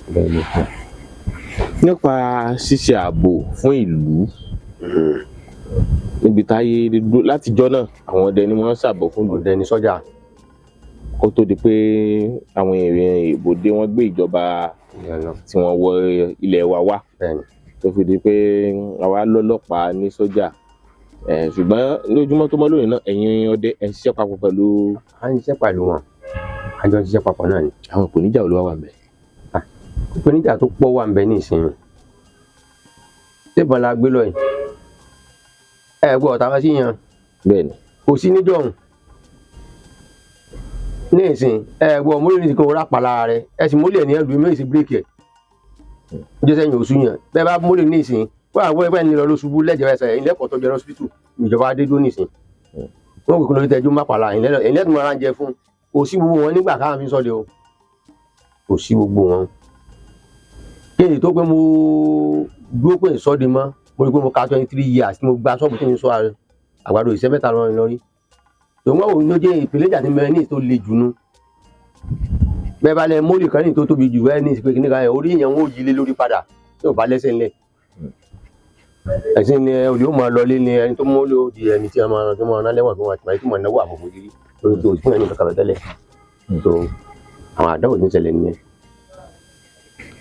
Ọdẹ ló lóògùn. Nípa ṣíṣe ààbò fún ìlú níbi táyé dúró látijọ́ náà, àwọn ọdẹ ni wọ́n ń ṣàbò fún ìlú. Ọdẹ ni sọ́jà. Kó tó di pé àwọn èèyàn ìbò dé, wọ́n gbé ìjọba tí wọ́n wọ ilẹ̀ wa wá tó fi di pé àwa lọ́lọ́pàá ní sójà. Ṣùgbọ́n lójúmọ́ tó mọ́ lónìí náà, ẹ̀yin ọdẹ ẹ̀ ń ṣiṣẹ́ papọ̀ pẹ̀lú. À ń ṣiṣẹ́ pẹ̀lú wọn, à ń jọ ṣiṣẹ́ papọ̀ náà ni. Àwọn ìpèníjà wo ló wà wà ńbẹ̀? Ìpèníjà tó pọ̀ wà ńbẹ̀ nísìnyí. Ṣébọn la gbé lọ yìí, ẹ gbọ́ ọ̀tá wá sí yan. Bẹ́ẹ̀ni. Kò sí níjọ̀hún ní ìsìn. Ẹ gbọ́ mólè ní kò rápá lára rẹ, ẹ sì mólè ní ẹlú méjì sí bíréèkì ẹ̀ jẹ́ sẹ́yìn oṣù yàn bẹ́ẹ̀ bá mólè ní ìsìn. Wọ́n àwọn ẹgbẹ́ ní lọ ló ṣubú lẹ́jẹ̀ ẹsẹ̀ ilé ẹ̀kọ́ tó jẹ lọ́sibítù ìjọba adédó nìsín. Wọ́n kò lórí tẹ́jú má pàlà ìlẹ́ tó máa ń jẹ fún. Kò sí gbogbo wọn nígbà káwọn fi ń sọ́de o. Kò sí gbogbo wọn. Kí èyí tó pé mo dúró pé ìsọde mọ́, mo rí pé mo ka 23 years tí mo gba ṣọ́ọ̀bù tí mo sọ àgbàdo ìṣẹ́ mẹ́ta lọ́rin lọ́rí. Tòun wọ́n wò ló jẹ́ ìpèléjà tí mẹ́rin ní tó le jù nu. Bẹ́ẹ̀ bá lẹ mólì kan ní tó tóbi jù bẹ́ẹ̀ ní ìsìnkú kíní kan yẹn orí yẹn wọ́n ò yí lé lórí padà tí ò bá lẹ́sẹ̀ ńlẹ̀. Ẹ̀sìn ni olè ó máa lọlé ni ẹni tó mólì ó di ẹni tí a máa tó máa ná lẹ́wọ̀n tó máa tìmọ̀ tí máa náwó àfọ̀fọ̀ jírí lórí tó fún ẹni kankan tẹ́lẹ̀. So àwọn àdánwò tí ń ṣẹlẹ̀ nìyẹn.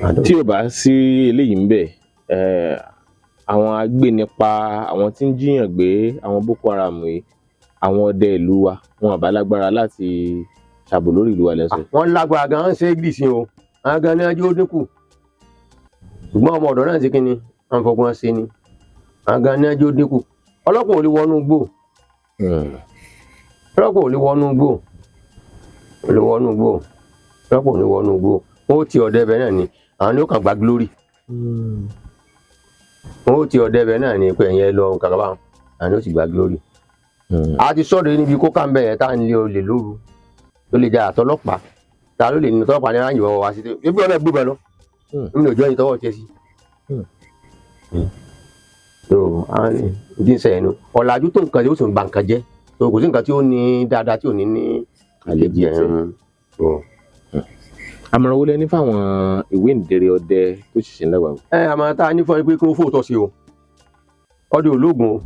Àdánwò. Tí ò bá sí eléyìí ń bẹ, àwọn agbénipa, àwọn tí ń jíyàn gbé, àwọn Boko Haram yìí, àwọn ọdẹ ìlú wa, wọn àbá lágbára láti ṣàbò lórí ìlú wa lẹ́sẹ̀. Wọ́n lágbára gan-an ṣe é gbìsìn o, àwọn gan-an ní ọjọ́ ó dínkù, ṣùgbọ́n ọmọ ọ̀dọ́ náà ti kí ni wọ́n fọgbọ́n ṣe ni. Àwọn gan-an ní ọjọ́ ó dínkù. Ọlọ́pàá ò lè wọnú gbò, ọlọ́pàá ò lè wọnú gbò, ò lè wọnú gbò, ọlọ́pàá ò lè wọnú gbò. Wọ́n ó ti ọ̀dẹ ẹbẹ̀ náà ni, àwọn ni ó kàn gba glory. Wọ́n ó ti ọ̀dẹ ẹbẹ̀ náà ni pé ẹ̀yin ẹ lọ kàkà báwọn, àwọn ni ó sì gba glory. A ti sọ̀rọ̀ níbi kókà ń bẹ̀ yẹn tá à ń lé olè lóru tó lè jẹ́ àtọlọ́pàá ta ló lè ní tọ́lọ́pàá ní aráyìn wọ́wọ́ wá sí ebi ọ̀nà gbé bẹ̀ lọ nínú òjò yìí tọwọ́ tiẹ̀ sí. So àwọn ní ìdí ń sẹ́yìn nu ọ̀làjú tó nǹkan tí ó sì ń ba nǹkan jẹ́, so kò sí nǹkan tí ó ní dáadáa tí ò ní ní àlejò ẹ̀ ń so. Àmọ̀ràn wo lẹ ní fáwọn ìwé ìdèrè ọdẹ tó ṣẹ̀ṣẹ̀ ń dàgbà? Ẹ àmọ́ tá a ní fún ẹ pé kí wọ́n fòótọ́ sí o, ọdẹ ológun o,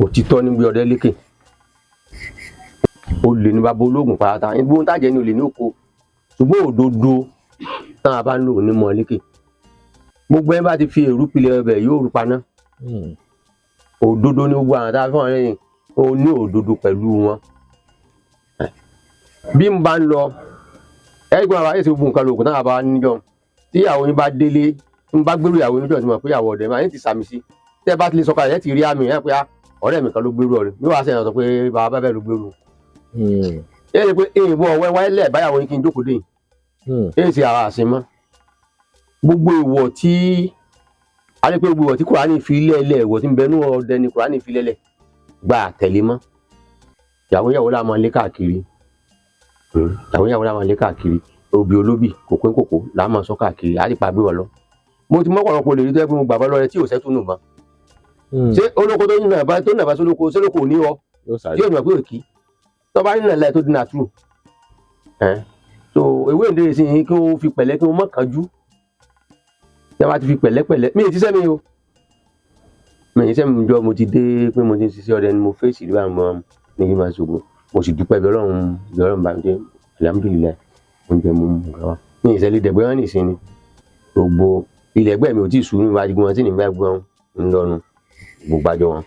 òtítọ́ ní gbé ọdẹ lékè. Olè ní bàbá ológun pàápàá, gbóhùn tàjẹ́ ní olè ní oko, ṣùgbọ́n òdodo tá a bá ń lò ní mọ́ lékè. Gbogbo ẹ bá ti fi èrú pilẹ̀ ọbẹ̀ yóò rú paná. Òdodo ní gbogbo àwọn tá a fún ọ lẹ́yìn o ní òdodo pẹ̀lú wọn. Bí n bá ń lọ ẹgbẹ́ àwọn ayé ti gbogbo nǹkan lòògùn náà bá níjọ tí ìyàwó yín bá délé, ń bá gbérù ìyàwó yín jọ tí mo pé ìyàwó ọ̀dẹ̀ máa ń ti sàmì sí, tẹ́ ẹ bá ti lè sọ̀kalẹ̀ ẹ ti rí àmì ẹ pé ah, ọ̀rẹ́ mi kan ló gbérù ọ̀rẹ́ mi wàá sẹ́yìn sọ pé bàbá bẹ́ẹ̀ ló gbérù. Ẹ ẹ pé èèwọ̀ ọ̀wẹ́ wáyé lẹ̀ báyàwó yín kí n jókòó dé yìí èyí sì ara àṣẹ mọ́. Gbogbo ìwọ̀ tí a lè pé gbogbo ìwọ̀ tí Kùránì fi lẹ́lẹ̀, ìwọ̀ tí ń bẹnú ọdẹ ni Kùránì fi lẹ́lẹ̀ gba àtẹ̀lé mọ́. Ìyàwó ìyàwó la máa lé káàkiri, ìyàwó ìyàwó la máa lé káàkiri, obì olóbì kòkó kòkó la máa sọ káàkiri, á sì pa gbé wọn lọ. Mo ti mọ́pọ̀lọpọ̀ lè rí tó yẹ pé mo gbàgbọ́ lọ́rẹ tí ò sẹ́tù nù mọ́. Ṣé olóko tó nà bá tó nà bá sólóko sólóko ò ní ọ Yóò sáré. tí yóò mọ̀ pé òkì tó bá nínú ẹ̀ tó dín nàtúrù ẹ̀. So ewé ìdílé sí yín kí wọ́n fi pẹ̀lẹ́, kí wọ́n má kánjú. Tí a bá ti fi pẹ̀lẹ́pẹ̀lẹ́, mi ì ṣiṣẹ́ mi o, mi ì ṣiṣẹ́ mi jọ mo ti dé pé mo ti ń ṣiṣẹ́ ọdẹ ni mo fèsì rí báwọn ọmọ ní kí n máa ṣògùn. Mo sì dúpẹ́ bí Ọlọ́run, bí Ọlọ́run bá mi dé, alhamdulillahi, oúnjẹ mo mú nǹkan wá. Mi ì ṣẹlẹ̀ dẹ̀gbẹ́ wọn nìsín ni gbogbo ilẹ̀ ẹgbẹ́ mi ò tí ì sùn ní ìwádìí wọn tí ní bá gbọ́n ń lọ́nu gbogbo àjọ wọn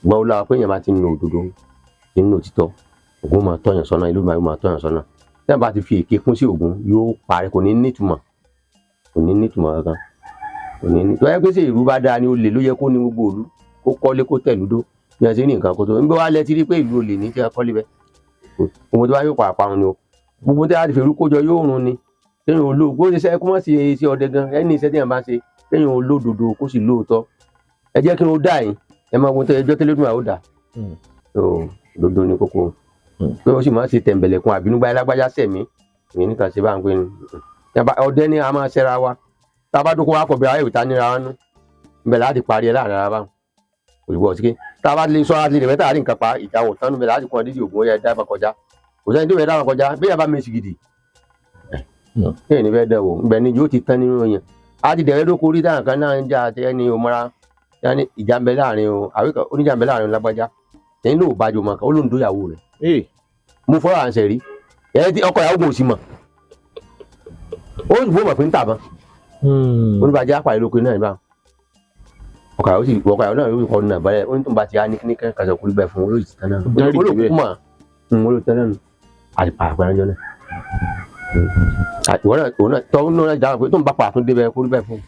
gbọ́n ó lára pé èèyàn bá ti ń lo òdodo nínú òtítọ́, Ògún máa tọ́yàn sọ́nà, ìlú máa tọ́yàn sọ́nà. Tí wọ́n bá ti fi èké kún sí Ògún yóò parẹ́, kò ní nítumọ̀, kò ní nítumọ̀ kankan, kò ní ní. Tó yẹ pé ṣe ìlú bá dáa ni olè ló yẹ kó ní gbogbo ìlú, kó kọ́lé kó tẹ̀lúdó bí wọ́n ṣe ní nǹkan kó tó ń bẹ́ wá lẹ́ ti rí pé ìlú olè ní tí wọ́n kọ́lé bẹ́ẹ̀. Gbogbo tó bá yóò pa àparun ni o, gbogbo tí wọ́n ti fèrú kójọ yóò run ni. Kéèyàn olóògbé ó ṣe iṣẹ́ kó má ṣe iṣẹ́ ọdẹ gan, ẹni iṣẹ́ tí wọ́n bá ṣe kéèyàn olódodo kó sì lóòótọ́. Ẹ jẹ́ kí wọ́n dá yín, ẹ máa wo ẹjọ́ tẹ́lẹ̀ dùn àwọn ò dá. Òdodo ni kókó pé ó sì máa ń ṣe tẹ̀m̀bẹ̀lẹ̀kun àbínúgbá ẹlágbájá sẹ̀mí ìyẹn nìkan ṣe bá ń pè ní ọdẹ ní a máa ṣẹra wa tá a bá dókòwò akọ̀bẹ ayé ìta níra wa nú nbẹ̀ láti parí ẹ láàrin ara wa òyìnbó ọ̀sìnkè tá a bá lè sọ láti lè mẹ́ta àrí nǹkan pa ìjà wọ̀ tán nbẹ̀ láti kún ọ dídì ògùn ó yẹ dábàá kọjá. Kò sẹ́ni tó fẹ́ dábàá kọjá bí yàrá mi sì gidi ẹ̀ ní fẹ́ dẹ̀ wò nbẹ̀ ni yóò ti tán nínú yẹn. A ti dẹ̀rẹ́ dóko orí táwọn kan náà ń jà àti ẹni òmọra ìjà ń bẹ láàrin o àwíkọ oníjà ń bẹ láàrin lágbájá ẹ̀yin ló bá jọ mọ̀ ó ló ń dóyàwó rẹ̀ mo fọ́ra à ń sẹ̀ rí ẹ̀ tí ọkọ ìyàwó kò sì mọ̀ ó sì fún mọ̀ pé ń tà mọ́ oníbàjẹ́ àpàlẹ́ lóko náà níbà ọkọ ìyàwó sì ọkọ ìyàwó náà yóò kọ́ nà balẹ̀ ó ní tó ń bá ti á ní kíní kan kàṣọ kúrú bẹ́ẹ̀ fún olóòtú tán náà olóòkú mọ̀ olóòtú tán náà àti pàápàá náà jọ náà ìwọ náà òun náà tọ́ náà dáhùn pé tó ń bá pàtó débẹ̀ kúrú bẹ́ẹ̀ fún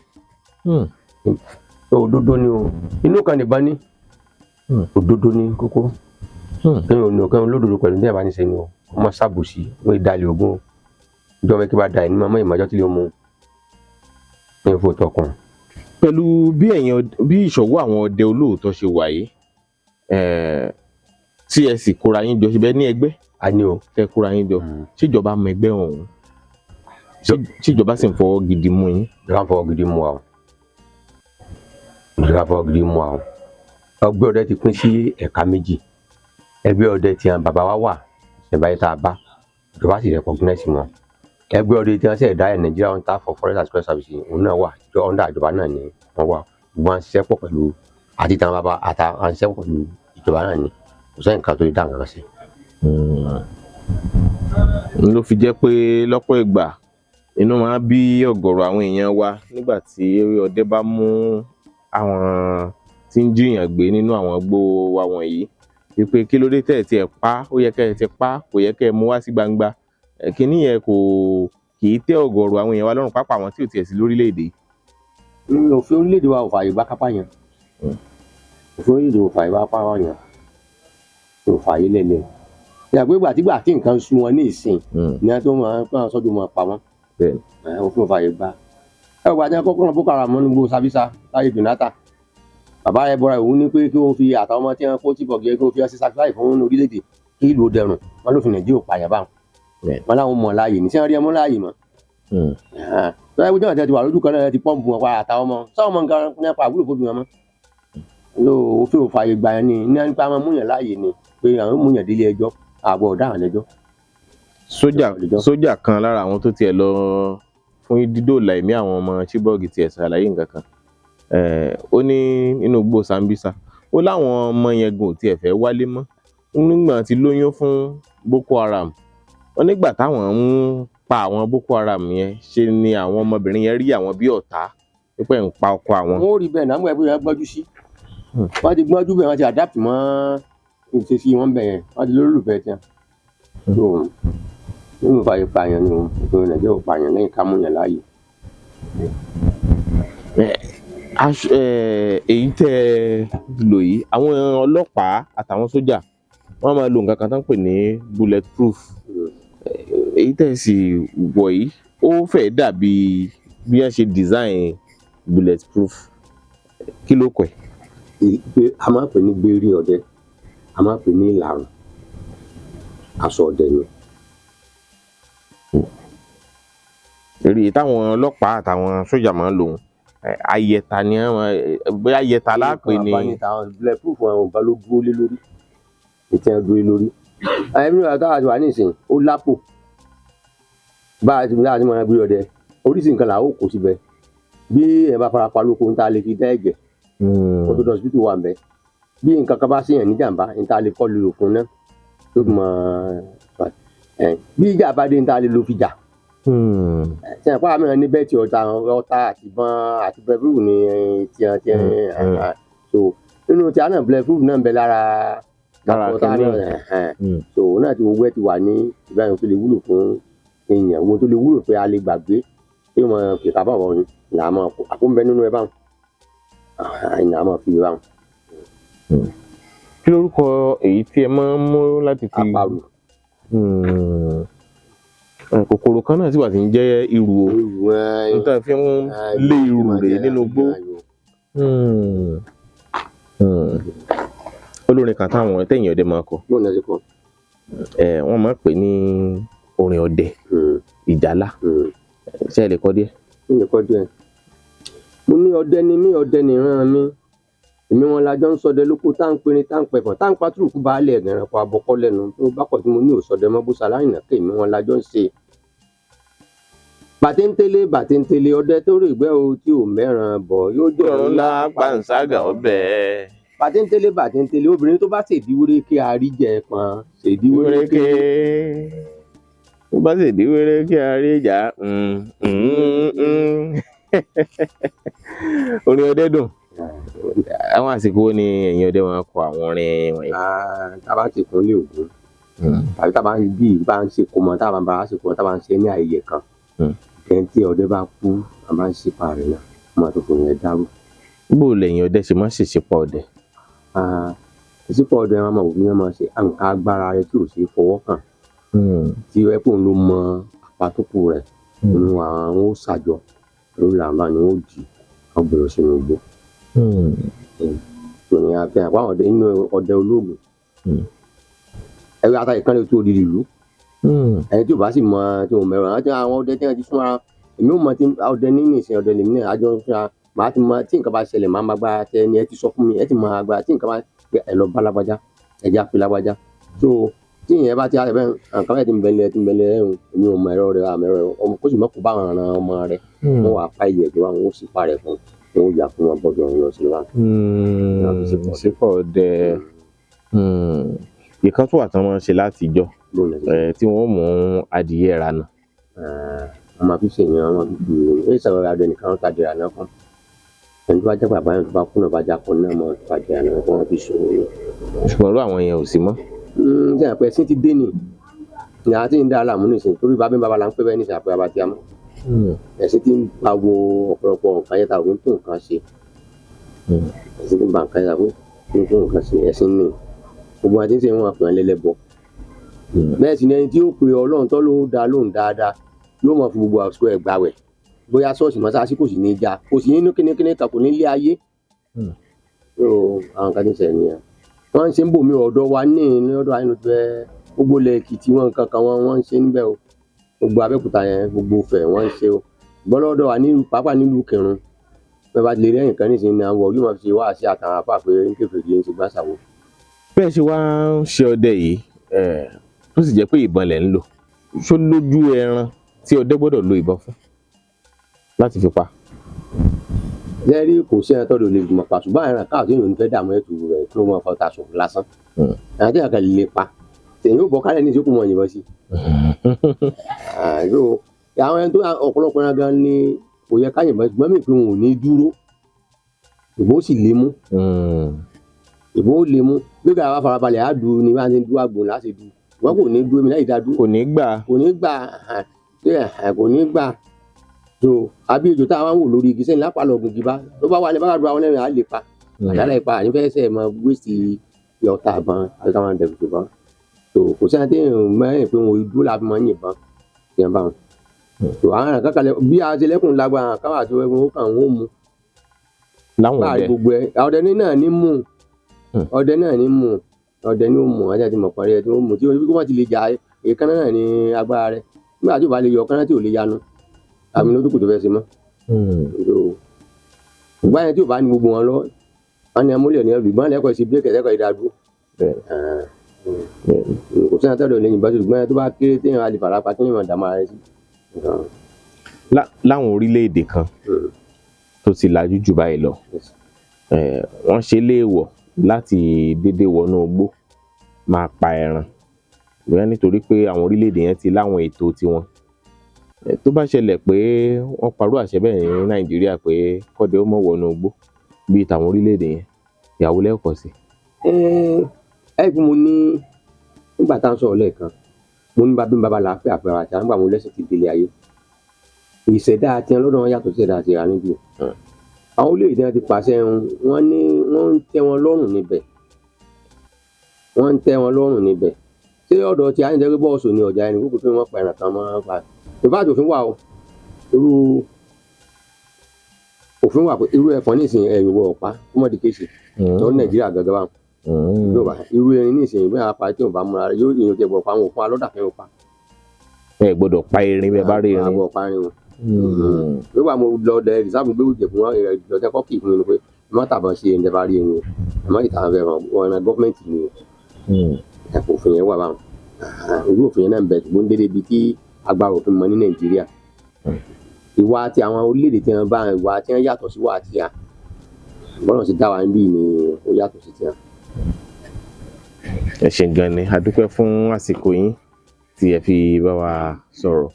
òdodo ni o inú kan nìbọn ní òdodo ni kókó kéèyàn ní ọkàn olódodo pẹ̀lú ní àbáni sẹ́ni o ọmọ sábòsí wọ́n ìdálẹ̀ ogún o ìjọba kí bá da ẹni mọ́ ìmọ̀jọ́ tí lè mú ní ìfò tọkùn. Pẹ̀lú bí ẹ̀yin bí ìṣọwọ́ àwọn ọdẹ olóòótọ́ ṣe wà yìí, tí ẹ sì kóra yín jọ síbẹ̀ ní ẹgbẹ́, A ní o. tẹ́ kóra yín jọ, ṣèjọba mọ ẹgbẹ́ ọ̀hún? Ṣèjọba sì ń fọwọ́ gidi mú yín? Ìjọba ń fọwọ́ gidi mú wa o, ìjọba fọwọ́ gidi mú wa o. Ẹgbẹ́ ọdẹ ti pín sí ẹ̀ka méjì. Ẹgbẹ́ ọdẹ tí àwọn bàbá wa wà ṣẹ̀báyé tá a bá, ìjọba sì recognize wọn. Ẹgbẹ́ ọdẹ tí wọ́n ṣẹ̀ dá ẹ̀, Nigeria Hunter for Forest and Security Service, òun náà wà ìjọ under ìjọba náà ni wọ́n wà. Gbogbo wọn ṣiṣẹ́ pọ̀ pẹ̀lú àti tàwọn bàbá àtàwọn ṣiṣẹ́ pọ̀ pẹ̀lú ìjọba náà ni. Kò sẹ́yìn kan tó lè dá nǹkan kan sí. N ló fi jẹ́ pé lọ́pọ̀ ìgbà inú máa ń bí ọ̀gọ̀rọ̀ àwọn èèyàn wa nígbà tí ọdẹ bá mú àwọn tí ń jiyàn gbé nínú àwọn igbó wa wọ̀nyí, wípé kí ló dé tẹ̀ ẹ̀ tiẹ̀ pa, ó yẹ kẹ́ ẹ ti pa, kò yẹ kẹ́ ẹ mú wá sí gbangba. Kínní yẹn kò kì í tẹ́ ọ̀gọ̀rọ̀ àwọn èèyàn wa lọ́rùn, pápá àwọn tí ò tiẹ̀ sí lórílẹ̀‐èdè. Òfin orílẹ̀-èdè wa ò fààyè gbà kápá yẹn. Òfin orílẹ̀-èdè ò fààyè gbà kápá yẹn, ò fààyè lẹ́lẹ̀ ìyàgbé ìgbà tí nǹkan sú wọn ní ìsìn ní wọn tó máa ń pọ́n sọ́dún wọn pa wọ́n. Òfin ò fààyè gbà. Ẹ wà ní akọ́kọ́ náà, Boko Haram ní gbogbo Sambisa láyé Jonathan, bàbá rẹ bọ́ra òun ní pé kí wọ́n fi àtàwọn ọmọ tí wọ́n kó tí bọ̀gì kí wọ́n fi ọsẹ sacrifice fún orílẹ̀-èdè kí ìlú ó dẹrùn. Wọn lófin Nàìjíríà ò pààyàn báwọn. Wọn láwọn mọ̀ láàyè ní sẹ́wọ́n rí ẹmú láàyè mọ́. Tọ́lá ìwé jọ̀wọ́n ti wà lójú kan náà ti pọ́ǹpù wọn pa àtàwọn ọmọ sáwọn ọmọ nǹkan nípa àwúlò fóbi wọn mọ́. Ló òfin ò fààyè gbà yẹn ni ní nípa máa múyàn láàyè ni pé àwọn múyàn délé ẹjọ́ àbọ̀ ọ̀daràn lẹ́jọ́. Sójà kan lára àwọn tó tiẹ̀ lọ fún dídòòlà ẹ̀mí àwọn ọmọ Chibok tiẹ̀ ṣàlàyé nǹkan kan. Ó ní nínú igbó Sambisa, ó láwọn ọmọ yẹn gan ò tiẹ̀ fẹ́ wálé mọ́ nígbà tí lóyún fún Boko Haram. Wọ́n nígbà táwọn ń pa àwọn Boko Haram yẹn, ṣe ni àwọn ọmọbìnrin yẹn rí àwọn bí ọ̀tá, pípẹ́ ń pa ọkọ àwọn. Wọn ò rí bẹ́ẹ̀ náà, mú ẹgbẹ́ yẹn gbọ́njú sí. Wọ́n ti gbọ́njú bẹ́ẹ̀, wọ́n ti adapt mọ́ ìṣesí wọn bẹ́ẹ̀ yẹn, wọ́n ti lólùfẹ́ tiẹ̀. So nínú fààyè pààyàn ni òun òfin Nàìjíríà ò pààyàn lẹ́yìn ká múyàn láàyè. Èyí tẹ́ ẹ lò yìí, àwọn ọlọ́pàá àtàwọn sójà wọ́n máa lo nǹkan kan tó ń pè ní bullet proof. Èyí tẹ́ ẹ sì wọ̀ yìí, ó fẹ́ẹ́ dàbí bí wọ́n ṣe design bullet proof. Kí ló kọ ẹ̀? Pé a máa ń pè ní gbérí ọdẹ, a máa ń pè ní ìlàrùn, aṣọ ọdẹ ni. Èrè táwọn ọlọ́pàá àtàwọn sójà máa ń lò ó, ayẹta ni wọ́n bóyá ayẹta lápè ní. Nǹkan àbánita bullet proof, àwọn nǹkan ló dúró lé lórí, ètò ẹ̀ dúró lé lórí. Ẹ̀mí ìgbà táwa ti wà nísìn, ó lápò bá a ti bá a ti máa gbé ọdẹ, oríṣi nǹkan là ó kó síbẹ̀. Bí ẹ̀ bá fara pa lóko, ń ta lè fi dá ẹ̀jẹ̀ kó tó dọ̀ hospital wà ń bẹ. Bí nǹkan kan bá ṣèyàn ní jàǹbá, ń ta lè kọ́ lò fún náà tó fi mọ ẹ̀. Bí ìjà bá dé, ń ta lè lo fi jà. Ṣe àpá àmì ní bẹ́ẹ̀tì ọ̀tá ọ̀tá àti ìbọn àti bulletproof ní tiẹ̀ tiẹ̀. So nínú tí a náà, bulletproof náà ń bẹ lára Lára ọ̀tá kìnìún. náà ẹ̀hẹ̀n. So òun náà ti gbogbo ẹ̀ ti wà ní ìbáyọ̀ tó lè wúlò fún èèyàn, ohun tó lè wúlò pé a lè gbàgbé pé wọn kì í kábà wọn là á máa kó àpò ń bẹ nínú ẹ báwọn là á máa fi báwọn. Kí lorúkọ èyí tí ẹ máa ń mú láti fi? Àparò. Kòkòrò kan náà sì wà tí ń jẹ́ irú o. Irú ẹ. N tá fi ń lé irú rèé nínú igbó. Olórin kan táwọn tẹ̀yìn ọdẹ máa kọ. Bóun náà ṣe kọ. Wọ́n máa ń pè ní orin ọdẹ ìjálá. Ṣé ẹ lè kọ díẹ̀? Kí ni kọ́ díẹ̀? Mo ní ọdẹ ni mí, ọdẹ nìran mi, èmi wọn la jọ ń sọdẹ lóko, tá ń perin, tá ń pẹfọn, tá ń patúrùkù baálé ẹ̀gànràn abọ́kọ́ lẹ́nu tó bá kọ̀ tí mo ní òsọdẹ mọ́ bó ṣaláìnà kí èmi wọn la jọ ń ṣe. Bàtẹ́ńtẹ́lé bàtẹ́ńtẹ́lé, ọdẹ tó rè gbẹ́ o tí ò mẹ́ràn bọ̀ yóò Ọ̀run ńlá pàǹságà ọbẹ̀. Bàtẹ́ńtẹ́lé bàtẹ́ńtẹ́lé, obìnrin tó bá ṣèdíwéréké àríjẹ pọn ṣèdíwéréké. Wéréké bó bá sì di wéréké àríjà. Orin ọdẹ dùn. Àwọn àsìkò wo ni ẹ̀yin ọdẹ máa kọ àwọn orin wọ̀nyí? Ah, tá a bá ti kún lé ògún tàbí tá a bá ń bí bá ń ṣe kómọ, tá a bá ń bá a ṣe kómọ, tá a bá ń ṣe ní ayẹyẹ kan, ẹni tí ọdẹ bá kú, a máa ń ṣípa rẹ̀ náà, wọ́n máa tó fún yẹn dárò. Bó lẹ̀yin ọdẹ ṣe máa ń ṣèṣepọ̀ ọdẹ? Ah, ìsìnkú ọdẹ, wọn máa wò bí wọn máa ṣe nǹkan agbára rẹ̀ tí ò ṣeé fọwọ́ kàn, tí ẹkùn ló mọ àpátókù rẹ̀ nínú àwọn ó ṣàjọ lórí làǹbà ni wọ́n dì Wọ́n gbé lọ sínú igbó. Tòní àfihàn àpá ọdẹ inú ọdẹ olóògùn. Ẹgbẹ́ ata ìkànnì tó odidi ìlú. Ẹni tí ò bá sì mọ tí ò mẹ́rọ àti àwọn ọdẹ tí wọ́n ti súnra, èmi ò mọ tí ọdẹ ní nìsín, ọdẹ lèmi náà àjọ ń súnra. Màá ti mọ tí nǹkan bá ṣẹlẹ̀, màá máa gbára tẹ ẹni ẹ ti sọ fún mi, ẹ ti mọ agbára tí nǹkan bá ẹ lọ bá lágbájá, ẹ já pé lágbájá. So tí ìyẹn bá ti á bẹ́ẹ̀, nǹkan bẹ́ẹ̀ ti ń bẹ̀lẹ̀ ti ń bẹ̀lẹ̀ ẹ̀hún, èmi ò mọ ẹ̀rọ rẹ̀, àmọ́ ẹ̀rọ rẹ̀ ọmọ kó sì mọ́ kó bá àwọn ọ̀ràn ọmọ rẹ̀. Wọ́n wàá pa ilẹ̀ ìjọba, wọn ó sì pa rẹ̀ fún wọn, ó yà fún wọn bọ́dọ̀ ọ̀hún lọ sí wa. Sípò ọdẹ ìkan tó wà tán máa ń ṣe látijọ́, tí wọ́n mú adìyẹ ranà. Wọ́n máa fi ṣèyàn, wọ́n máa fi fi ẹ sọ̀rọ̀ adìyẹ nìkan ta adìyẹ àná kan. Ẹni tó bá jẹ́ bàbá yẹn tó bá kú náà bá já kọ náà mọ́ adìyẹ àná kan, wọ́n fi ṣòwò ni. Ṣùgbọ́n irú àwọn yẹn ò sí mọ́. Ṣé àpẹ sí ti dé ni ìyá tí ń dá láàmú nìsín, torí bàbá bàbá là ń pè bẹ́ẹ̀ nìsín, àpẹ bàbá tí a mọ̀. Ẹ̀sìn tí ń ba wo ọ̀pọ̀lọpọ̀ nǹkan yẹn ta òun tó nǹkan ṣe. Ẹ̀sìn tí ń ba nǹkan yẹn ta òun tó nǹkan ṣe, ẹ̀sìn ni. Gbogbo àti ń ṣe wọn àpè lẹ́lẹ́bọ. Bẹ́ẹ̀ sì ni ẹni tí ó pe Ọlọ́run tó ló dá lóhùn dáadáa yóò máa fi gbogbo àsìkò ẹ̀ gbàwẹ̀. Bóyá ṣọ́ọ̀ṣì mọ́ṣáláṣí kò sì ní í já, kò sì nínú kínníkínní kan kò ní lé ayé. Àwọn kan ti ń ṣẹlẹ̀ nìyẹn. Wọ́n ń ṣe ń bò mí ọ̀dọ̀ wa ní lọ́dọ̀ ayélujára gbogbo ilẹ̀ Èkìtì wọn nǹkan kan wọ́n ń ṣe níbẹ̀ o. Gbogbo Abẹ́òkúta yẹn, gbogbo Ifẹ̀ wọ́n ń ṣe o. Ṣùgbọ́n lọ́dọ̀ wa nílùú pàápàá nílùú Kìrun, bẹ́ẹ̀ bá ti lè rí ẹnìkan nísìnyí ni àwọn yóò máa fi ṣe wáàsí àtàwọn àfáà pé ń kèfèrí ń ṣe gbàṣàwò. Bẹ́ẹ̀ ṣe wá ń ṣe ọdẹ yìí, tó sì jẹ́ pé ìbọn lẹ̀ ń lò, ṣó lójú ẹran tí ọdẹ gbọ́dọ̀ lo ìbọn fún láti fi pa? Lẹ́rí kò sí ẹran tọ́dọ̀ lè gbìmọ̀ pa, ṣùgbọ́n ẹran káàtó èèyàn ń fẹ́ dààmú ẹ̀tù rẹ̀ kí ó máa fọta sùn lásán. Ẹran tí àkàlẹ̀ lè pa, tèmi ò bọ́ kálẹ̀ ní ìṣókù mọ̀ yìnbọn sí. Àwọn ẹni tó ọ̀pọ̀lọpọ̀ ẹran gan ni kò yẹ ká yìnbọn, ṣùgbọ́n mi pé wọn ò ní dúró, ìbọn ó sì lè mú. Ìbọn ó lè mú. Bí ká bá farabalẹ̀ á du ni bá ti ń dú àgbò láti du. Ṣùgbọ́n kò ní dúró mi láì dá dúró. Kò ní gbà. Kò ní gbà, kò ní gbà. So àbí ejò tá a máa ń wò lórí igi sẹ́yìn lápá lọ gungi bá tó bá wà ní bá dúró àwọn ẹlẹ́rìn á lè pa. Àdálẹ́ ipa àní fẹ́ sẹ́ mọ wíṣì ọ̀tá àbọ̀n àti káwọn dẹ̀bùtù bọ́n. So kò sẹ́ni tí èèyàn mẹ́rin pé wọn dúró la fi máa ń yìnbọn yẹn bá wọn. So àwọn àrùn kankan bí a ṣe lẹ́kùn lágbára káwọn àti ẹgbẹ́ wọn kàn wọ́n mu. Láwọn ọdẹ. Gbogbo ẹ ọdẹ náà ní mú. Ọdẹ náà ní mú. Ọdẹ ní ó mú ajá ti mọ̀ parí ẹ tí ó mú tí wọ́n ti lè jà èékánná náà ní agbára rẹ. Nígbà tí ò bá lè yọ ọ̀kánná tí ò lè yanu, àmì ló dúkù tó fẹ́ ṣe mọ́. Ìgbà yẹn tí ò bá ní gbogbo wọn lọ, wọn ní amúlẹ̀ ní ẹrù ìbọn lẹ́kọ̀ọ́ sí bírèkì lẹ́kọ̀ọ́ ìdádúró. Kò sí àtẹ̀dọ̀ lẹ́yìn ìbáṣe, ṣùgbọ́n yẹn tó bá kéré téèyàn á lè fara pa kí wọ́n dààmú ara rẹ̀ sí. Láwọn orílẹ̀-èdè kan tó ti lajú jù báyìí lọ, wọ́n ṣe léèwọ̀ láti dédé wọnú igbó máa pa ẹran, bóyá nítorí pé àwọn orílẹ̀-èdè yẹn ti láwọn ètò tiwọn. Tó bá ṣẹlẹ̀ pé wọ́n parú àṣẹ bẹ́ẹ̀ ní Nàìjíríà pé kọ́dẹ ó mọ̀ wọnú igbó bíi tàwọn orílẹ̀-èdè yẹn, ìyàwó lẹ́kọ̀ọ́ sí. Ẹ bí mo ní nígbà tá à ń sọ̀rọ̀ lẹ́ẹ̀kan, mo ní bàbá bàbá là á pè àpẹẹrẹ àti àwọn àgbà lẹ́sìn ti délé ayé. Ìṣẹ̀dá àti ọlọ́dọ̀ wọn yàtọ̀ sí ìṣẹ̀dá àti ìrà níbí. Àwọn orílẹ̀-èdè wọn ti pàṣẹ wọn ní wọ́n ń tẹ́ wọn lọ́rùn níbẹ̀. Wọ́n ń tẹ́ wọn lọ́rùn níbẹ̀. Ṣé ọ̀dọ̀ ti àyìnjẹ́ pé bọ́ọ̀sù ni ọ̀jà ẹni kúkú pé wọ́n pa ẹran kan mọ́ pa. Ìfáàtì òfin wà o. Irú òfin wà pé irú ẹ̀fọn nísìnyí ẹ̀yìn wọ ọ̀pá kó mọ̀ di kéṣì. Lọ Nàìjíríà gangan báwọn. Irú erin nísìnyí bí apá tí ò bá múra rẹ̀ yóò yẹn jẹ bọ̀ pa àwọn òfin alọ́dà fẹ́ pa. Ẹ gbọ́dọ̀ pa erin bẹ́ẹ̀ bá rí erin. Àbọ̀ pa erin o. Nígbà mo lọ dẹ rìsáàbù gbé òjè fún wọn lọ́jọ́ kọ́kì fún mi ni pé ẹ má tàbọn sí ẹni tẹ́ bá rí erin o. Ẹ má ìtàn fẹ́ hàn wọn ẹran gọ́fìmẹ̀ntì ni o. Ẹ̀kọ́ òfin yẹn wà báwọn. Irú òfin yẹn náà ń bẹ ṣùgbọ́n dédé ibi tí agbára òfin mọ ní Nàìjíríà. Ìwà ti àwọn orílẹ̀-èdè tí wọ́n bá ìwà tí wọ́n yàtọ̀ sí wà tí a bọ́lá ti dá wa níbí ni ó yàtọ̀ sí tiwọn. Ẹ ṣé gan ni, a dúpẹ́ fún àsìkò yín tí ẹ fi bá wa sọ̀rọ̀.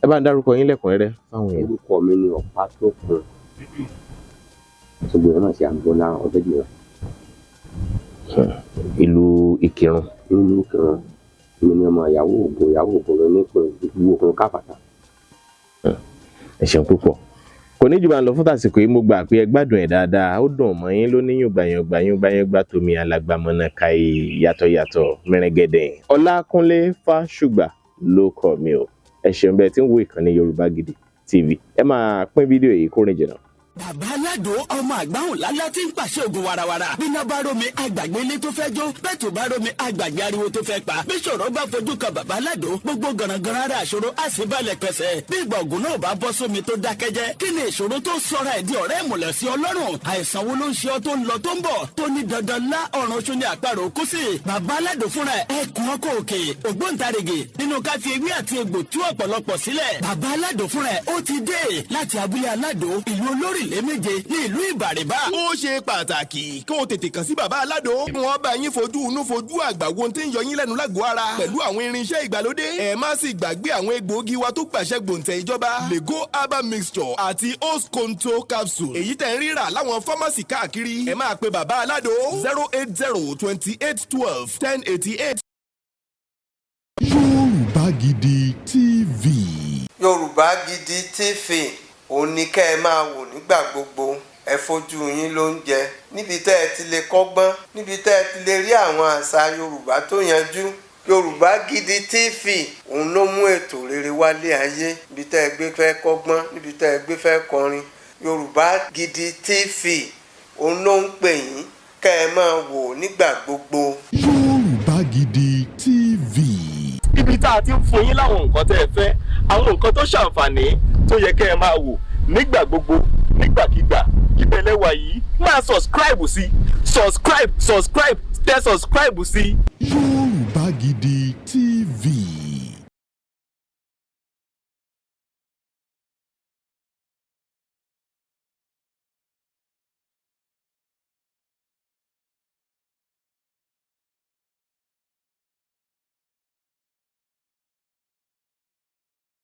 Ẹ bá ń dárúkọ yín lẹ́kùnrẹ́rẹ́ fáwọn èèyàn. Orúkọ mi ni Ọ̀pátókun ṣùgbọ́n náà ṣe Àgbọ́lá Ọ̀dẹ́dìran. Ìlú Ìkìrun. Ìlú Ìkìrun mi ni ọmọ ìyàwó Ògùn, ìyàwó Ògùn ló ní pé ìlú Ògùn káfàtà. Ẹ ṣeun púpọ̀. Kò ní jù bá ń lọ fún tàsìkò yìí, mo gbà pé ẹ gbádùn ẹ̀ dáadáa, ó dùn mọ́ yín ló níyùn gbàyàngbàyàngbàyàngbà tómi alàgbàmọ̀nà kàì yàtọ̀yàtọ̀ mẹ́rẹ̀gẹ̀dẹ̀. Ọlákúnlé Fásùgbà ló kọ mi o. Ẹ ṣeun bẹ́ẹ̀ tí ń wo ìkànnì Yorùbá Gidi TV. Ẹ máa pín fídíò yìí kó rìn jìnnà. Bàbá Aládò, ọmọ àgbáhùn lálá tí ń pàṣẹ ògùn warawara. Bíná bá rómi, àgbàgbé ilé tó fẹ́ jó. Bẹ́ẹ̀ tó bá rómi, àgbàgbé ariwo tó fẹ́ pa. Bí ṣòro bá fojú kan bàbá Aládò, gbogbo gànàgànà ara àṣòro á sì balẹ̀ pẹ̀sẹ̀. Bí ìgbà ògùn náà bá bọ́ sómi tó dákẹ́jẹ́, kí ni ìṣòro tó sọra ẹ̀ di ọ̀rẹ́ ìmùlẹ̀ sí Ọlọ́run? Àìsàn wo ló ń ṣe ọ́ tó ń lọ tó ń bọ̀, tó ní dandan lá ọ̀run oṣù ní àparò kú sí? Bàbá Aládò fúnra ẹ̀, ẹkùn ọkọ̀ òkè, ògbóǹtarìgì nínú ká fi ewé àti egbò tú ọ̀pọ̀lọpọ̀ sílẹ̀. Bàbá Aládò fúnra ẹ̀, ó ti dé láti abúlé Aládò, ìlú olórílẹ̀ méje ní ìlú Ìbàrìbà. Ó ṣe pàtàkì kó o tètè kàn sí bàbá Aládò. Wọ́n bá yín fojú inú fojú àgbà wo ohun tí ń yọ yín lẹ́nu lágọ̀ọ́ ara pẹ̀lú àwọn irinṣẹ́ ìgbàlódé. Ẹ má sì gbàgbé àwọn egbòogi wa tó gbàṣẹ gbòǹtẹ̀ ìjọba, Lego herbal mixture àti Osconto capsule, èyí tẹ̀ ń rírà láwọn fámásì káàkiri. Ẹ máa pe bàbá Aládò 08028121088. Yorùbá Gidi TV. Yorùbá Gidi TV, òun ni kẹ́ ẹ máa wò nígbà gbogbo. Ẹ fojú yín ló ń jẹ níbi tẹ́ ẹ ti lè kọ́gbọ́n, níbi tẹ́ ẹ ti lè rí àwọn àṣà Yorùbá tó yanjú. Yorùbá Gidi TV, òun ló mú ètò rere wálé ayé. Níbi tẹ́ ẹ gbé fẹ́ kọ́gbọ́n, níbi tẹ́ ẹ gbé fẹ́ kọrin, Yorùbá Gidi TV, òun ló ń pè yín kẹ́ ẹ máa wò nígbà gbogbo. Yorùbá Gidi TV. Ibi tá a ti ń fún yín láwọn nǹkan tẹ́ ẹ fẹ́, àwọn nǹkan tó ṣàǹfààní tó yẹ kẹ́ ẹ máa wò nígbà gbogbo, nígbàkigbà, ìbẹ̀lẹ̀ wà yìí. Máa subscribe sí, subscribe, subscribe, tẹ subscribe sí. Yorùbá Gidi TV.